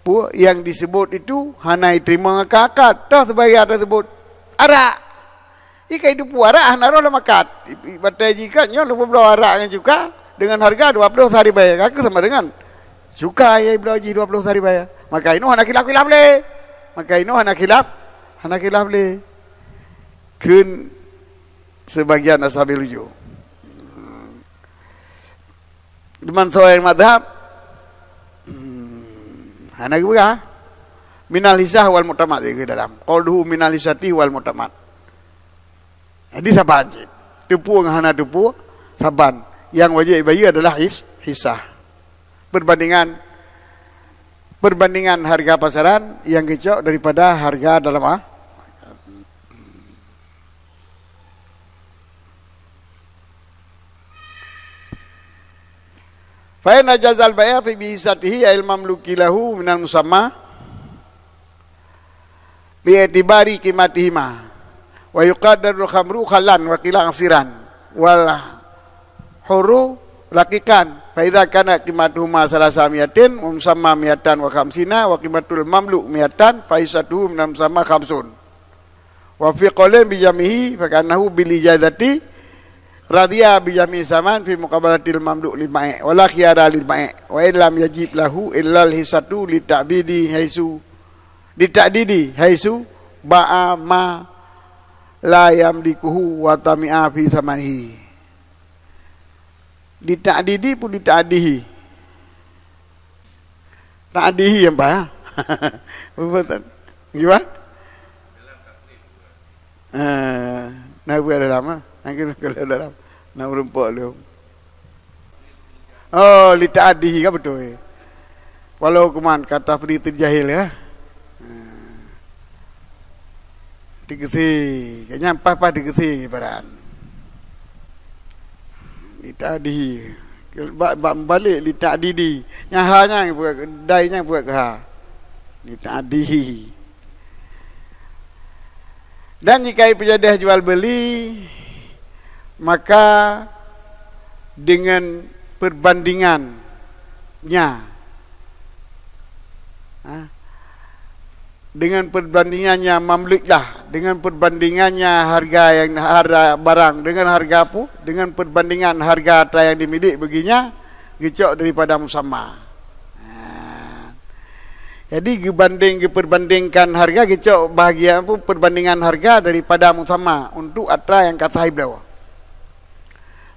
peue nyang diseubut itu hana jiteurimong akan akad, toh sebahagian atra seubut arak. Jika itu peue arak hana roh lam akad. I-, i-, batée jih ka nyoe lheueh bloe arak ngon cuka deungon hareuga dua ploh sa ribée, ka keuh sama deungon cuka nyang bloe jih dua ploh sa ribée. Maka inoe hana khilaf-khilaf lé. Maka inoe hana khilaf, hana khilaf lé. Kheun sebagian ashabil wujuh. Teuma soe mazhab, hmm, hana geupeugah. Minal hisah wal mu'tamad, di dalam. Qauluhu minal hisati wal mu'tamad. Jadi saban cit. Teupeue ngon hana teupeue, saban. Nyang wajéb bayeue adalah his-, hisah. Perbandingan, perbandingan hareuga pasaran nyang geucok daripada hareuga dalam a-, Fa in ajazal bai'a fi bi hisatihi al mamluki lahu minal musamma bi i'tibari qimatihima wa yuqaddarul khamru khallan wa qila asiran wal hurru raqiqan, fa idza kana qimatuhuma salasa mi'atin wa musamma mi'atan wa khamsina wa qimatul mamluk mi'atan fa hisatuhu minal musamma khamsun. Wa fi qaulin bi jamihi fa ka'annahu bil ijazati radiya bi jami saman fi muqabalatil mamluk lil mai' wa la khiyara lil mai' wa in lam yajib lahu illa al hisatu li ta'bidi haisu, li ta'didi haisu ba'a ma la yamlikuhu wa tami'a fi samanihi. Li ta'didi pun li ta'dihi. Ta'dihi nyang payah. Betul. Gimana? Ah, na buet dalam ah. Nangkeuh dalam. Na meurumpok lom. Oh, li ta'addihi ka beutôi. Walau kuman kata peri tu jahil ya. Ah. Teugeusi, ka nyan paih-paih teugeusi ibarat. Li ta'addihi. Bak, bak meubalek li ta'didi. Nyang ha nyang buet, dai nyang buet keu ha. Li ta'addihi. Dan jika peujadeh jual beli, maka dengan perbandingannya, ha, dengan perbandingannya mamluk lah, dengan perbandingannya harga yang, harga barang dengan harga apa, dengan perbandingan harga atra yang dimiliki baginya, geucok daripada musamma. Ha. Jadi geubanding, geuperbandingkan harga, geucok bahagian apa, perbandingan harga daripada musamma untuk atra yang ka sah ibloe.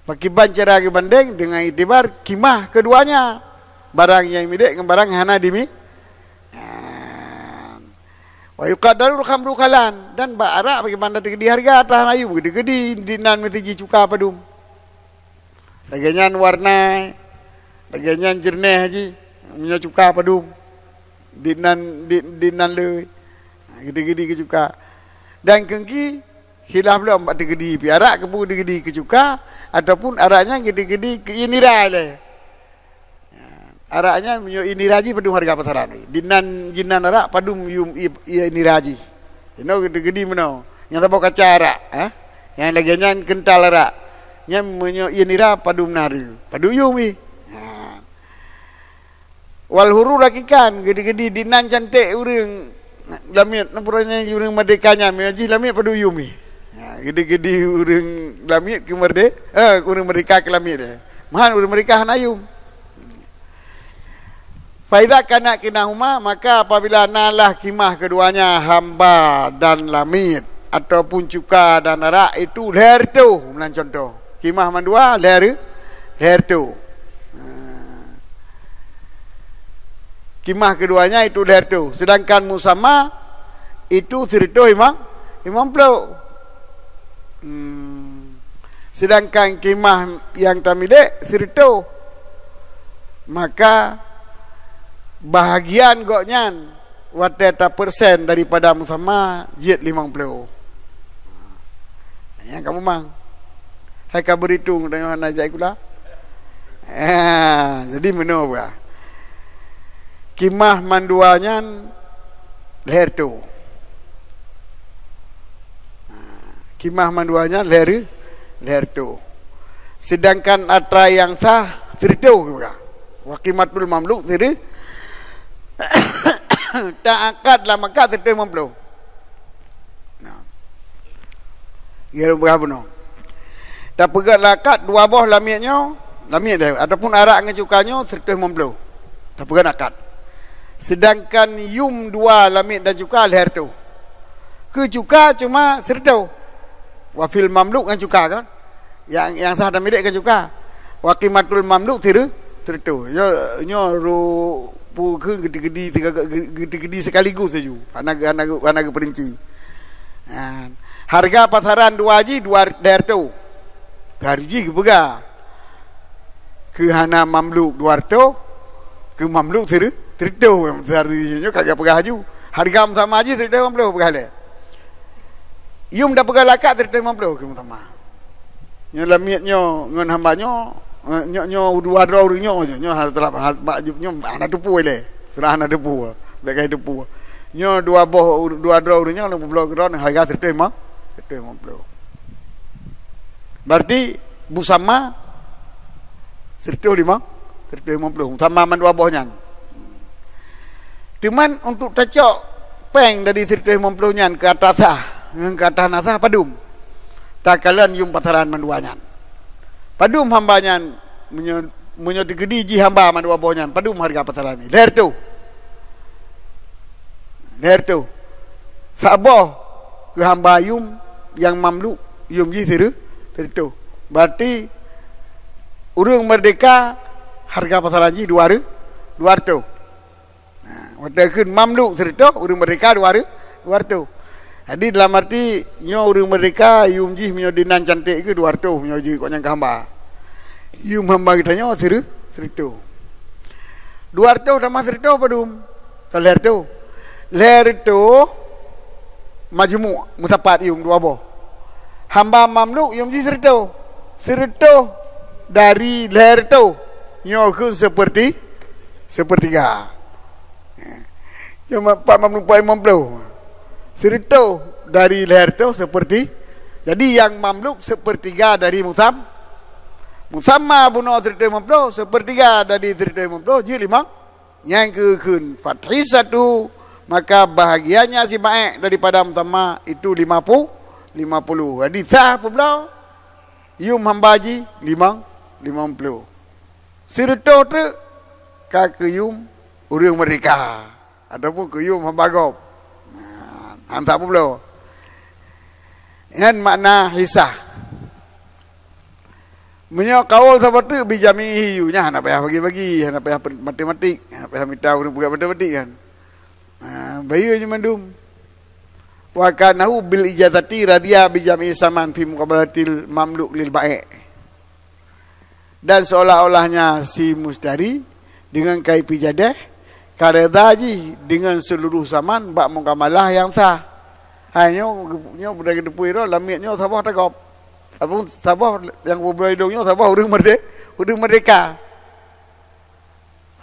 Pakiban cara geubanding dengan iktibar kimah keduanya, barang nyang midek ngon barang nyang hana dimi. Ha. Wa yuqaddarul khamru kalan, dan bak arak pakiban teukeudi harga atra hana yum, teukeudi dinan meusti jicuka padum. Lagèe nyan warna, lagèe nyan jeureunéh jih, meunyoe cuka padum. Dinan, di, dinan le. Ha, geude-geude keu cuka. Dan keungki, khilaf lom bak teukeudi pih. Arak keupeue teukeudi keu cuka, ataupun arak nyan geude-geude keu ié nira ilèe. Arak nyan meunyoe ié nira jih padum harga pasaran. Dinan, jinan arak padum yum i-, ié nira jih. Inoe geude-geude meunoe. Nyang saboh kaca arak, ha? Nyang lagèe nyan keuntal arak. Nyan meunyoe ié nira padum nari. Padum yum ih. Ha. Wal hurru raqiqan, geude-geude dinan cantik ureueng lamiet, nang pura nyan ureueng merdeka nyan, meunyoe jih lamiet padum yum ih. Ha, geude-geude ureueng lamiet keu merde-, eh, ureueng merdeka keu lamiet, eh. Meuhan ureueng merdeka hana yum. Fa idza kana kinahuma, maka apabila na lah kimah keduanya hamba dan lamiet, ataupun cuka dan arak, itu lhèe reutôh, meunan contoh. Kimah mandua lhèe re-, lhèe reutôh. Ha. Kimah keduanya itu lhèe reutôh. Sedangkan musamma itu sireutôh limong, limong ploh. Hmm. Sedangkan kimah nyang tamilek sireutôh, maka bahagian gobnyan watèe tapeursen daripada musamma jeuet limong ploh. Nyang ka mumang. Hai ka beurhitung tanyoe hana jak sikula. Ah, jadi meunoe bah. Kimah mandua nyan lhèe reutôh. Ha, kimah mandua nyan lhèe re-, lhèe reutôh. Sedangkan atra nyang sah sireutôh geupeugah. Wa qimatul mamluk sire-, ta'akad lam akad sireutôh limong ploh. Nah. Geupeugah bunoe. Tapeugöt lam akad dua boh lamiet nyoe, lamiet deh, ataupun arak ngon cuka nyoe sireutôh limong ploh. Tapeugöt akad. Sedangkan yum dua lamiet dan cuka lhèe reutôh. Keu cuka cuma sireutôh. Wa fil mamluk ngon cuka kan? Nyang, nyang sah dan milék kan cuka. Wa qimatul mamluk sire-, sireutôh. Nyoe, nyoe ru-, pu-, keu geuti-geuti seka-, geuti-geuti sekaligus laju. Hana, hana, hana geupeurinci. Ha. Harga pasaran dua jih dua lhèe reutôh. Ka jih geupeugah. Keu hana mamluk dua reutôh, keu mamluk sire-, sireutôh. Seharusnya nyoe ka geupeugah laju. Harga sama jih sireutôh limong ploh peugah lé. Yum dah peugah lam akad sireutôh limong ploh keu sama. Nyoe lamiet nyoe ngon hamba nyoe, nyoe, nyoe dua droe ureueng nyoe, nyoe hana teurap, hana, bak jeup nyoe hana teupeu lé. Sudah hana teupeu. Bèk kai teupeu. Nyoe dua boh, dua droe ureueng nyoe, limong ploh droe harga sireutôh limong, sireutôh limong ploh. Berarti musamma sireutôh limong, sireutôh limong ploh. Musamma mandua boh nyan. Teuma untuk tacok péng dari sireutôh limong ploh nyan keu atra sah, ngon keu atra hana sah padum. Takalon yum pasaran mandua nyan. Padum hamba nyan meunyoe, meunyoe teukeudi jih hamba mandua boh nyan, padum harga pasaran nyan? Lhèe reutôh. Lhèe reutôh. Saboh keu hamba yum nyang mamluk, yum jih sire-, sireutôh. Berarti ureueng merdeka harga pasaran jih dua re-, dua reutôh. Nah, Watée kheun mamluk sireutôh, ureuëng merdeka dua reu-, dua reutôh. Jadi dalam arti nyoe ureuëng merdeka yum jih meunyoe dinan cantik keu dua reutôh meunyoe jih kok nyang ka hamba. Yum hamba geutanyoe sireu-, sireutôh. Dua reutôh tamah sireutôh padum? Ka lhée reutôh. Lhée reutôh majmuk musapat yum dua boh. Hamba mamluk yum jih sireutôh. Sireutôh dari lhée reutôh nyoe kheun seperti, sepertiga. Cuma empat mamluk empat lima puluh. Sireutôh dari lhée reutôh seperti. Jadi yang mamluk sepertiga dari musam. Musamma bunoe sireutôh lima puluh, sepertiga dari sireutôh lima puluh, jeuet limong. Nyang keu kheun fathih satu, maka bahagiannya si baék daripada musamma itu lima puluh, lima puluh. Jadi sah peuet ploh, yum hamba jih limong, limong puluh. Sireutôh treuk ka keu yum ureuëng merdeka ataupun keu yum hamba gob. Nah, han sah peuet ploh. Nyan makna hisah. Meunyoe kaul saboh teuk bi jami'i hiyu, nyan hana payah bagi-bagi, hana payah pen-, matematik, hana payah mita ureuëng peugah matematik kan. Ha, bayeue nyan mandum. Wa kanahu bil ijazati radhiya bi jami'i saman fi muqabalatil mamluk lil ba'i'. Dan seolah-olahnya si mustari dengan kai pijadeh ka reda jih dengan seluruh saman bak mukamalah nyang sah. Hai nyoe, nyoe budak geuteupeue droe lamiet nyoe saboh tagob. Apun saboh nyang peubloe idong nyoe saboh ureuëng merde-, ureuëng merdeka.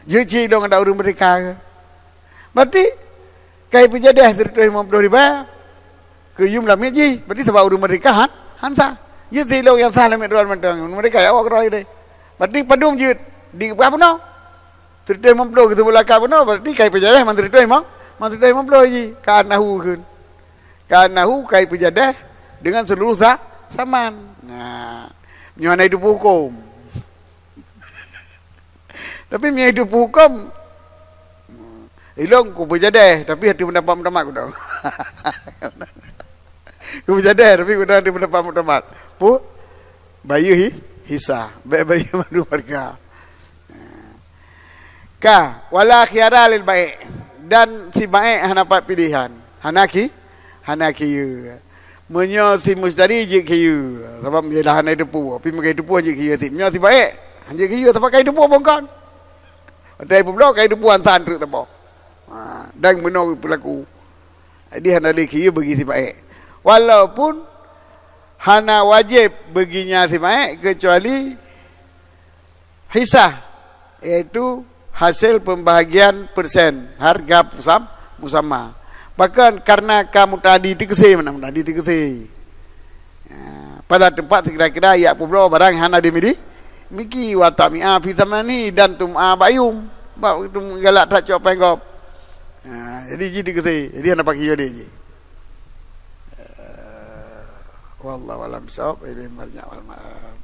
Jeuet cit idong adak ureuëng merdeka ke? Berarti kai pijadeh sireutôh lima puluh ribu keu yum lamiet jih. Berarti sabab ureuëng merdeka han, han sah. Jeuet cit idong nyang sah lamiet droe mantong. Ureuëng merdeka ya awak keudroe deh. Berarti padum jeuet di peunoh. Sireutôh lima puluh keu seubeulah ka peunoh, berarti kai pijadeh man sireutôh lima, man sireutôh lima puluh jih. Ka nahu kheun. Ka nahu kai pijadeh dengan seluruh sa-, saman. Nah, nyoe hana itu huköm. Tapi meunyoe itu huköm, ilong ku pijadeh, tapi hati pendapat mutamat ku tahu. Ku pijadeh, tapi ku tahu hati pendapat mutamat. Pu, bayeue hi, hisah. Baik bayeue mandum harga. Ka, wala khiyara lil ba'i'. Dan si ba'i' hana pat pilihan. Hana ki, hana kiyeue. Meunyoe si mustari jeuet kiyeue, sabab dia dah hana teupeu, tapi meukai teupeu jeuet kiyeue si. Meunyoe si ba'i', han jeuet kiyeue sabab kai teupeu bongkon. Watée peubloe kai teupeu ansan treuk teupeu. Ha, dan meunoe peulaku. Jadi hana lé kiyeue bagi si ba'i'. Walaupun hana wajéb baginya si ba'i' kecuali hisah, yaitu hasil pembahagian persen harga pusam, musamma. Bahkan karena ka mutadi teukeusé, mana mutadi teukeusé. Ya, pada tempat sekira-kira yak peubloe barang hana dimili, miki wa tami'a fi tsamani dan tum'a bak yum. Bak itu galak that cok péng gob. Ya, jadi ji teukeusé. Jadi hana pakai yode ji. Eh, wallahu alam bisawab. Ilaihi marja' wal ma'ab.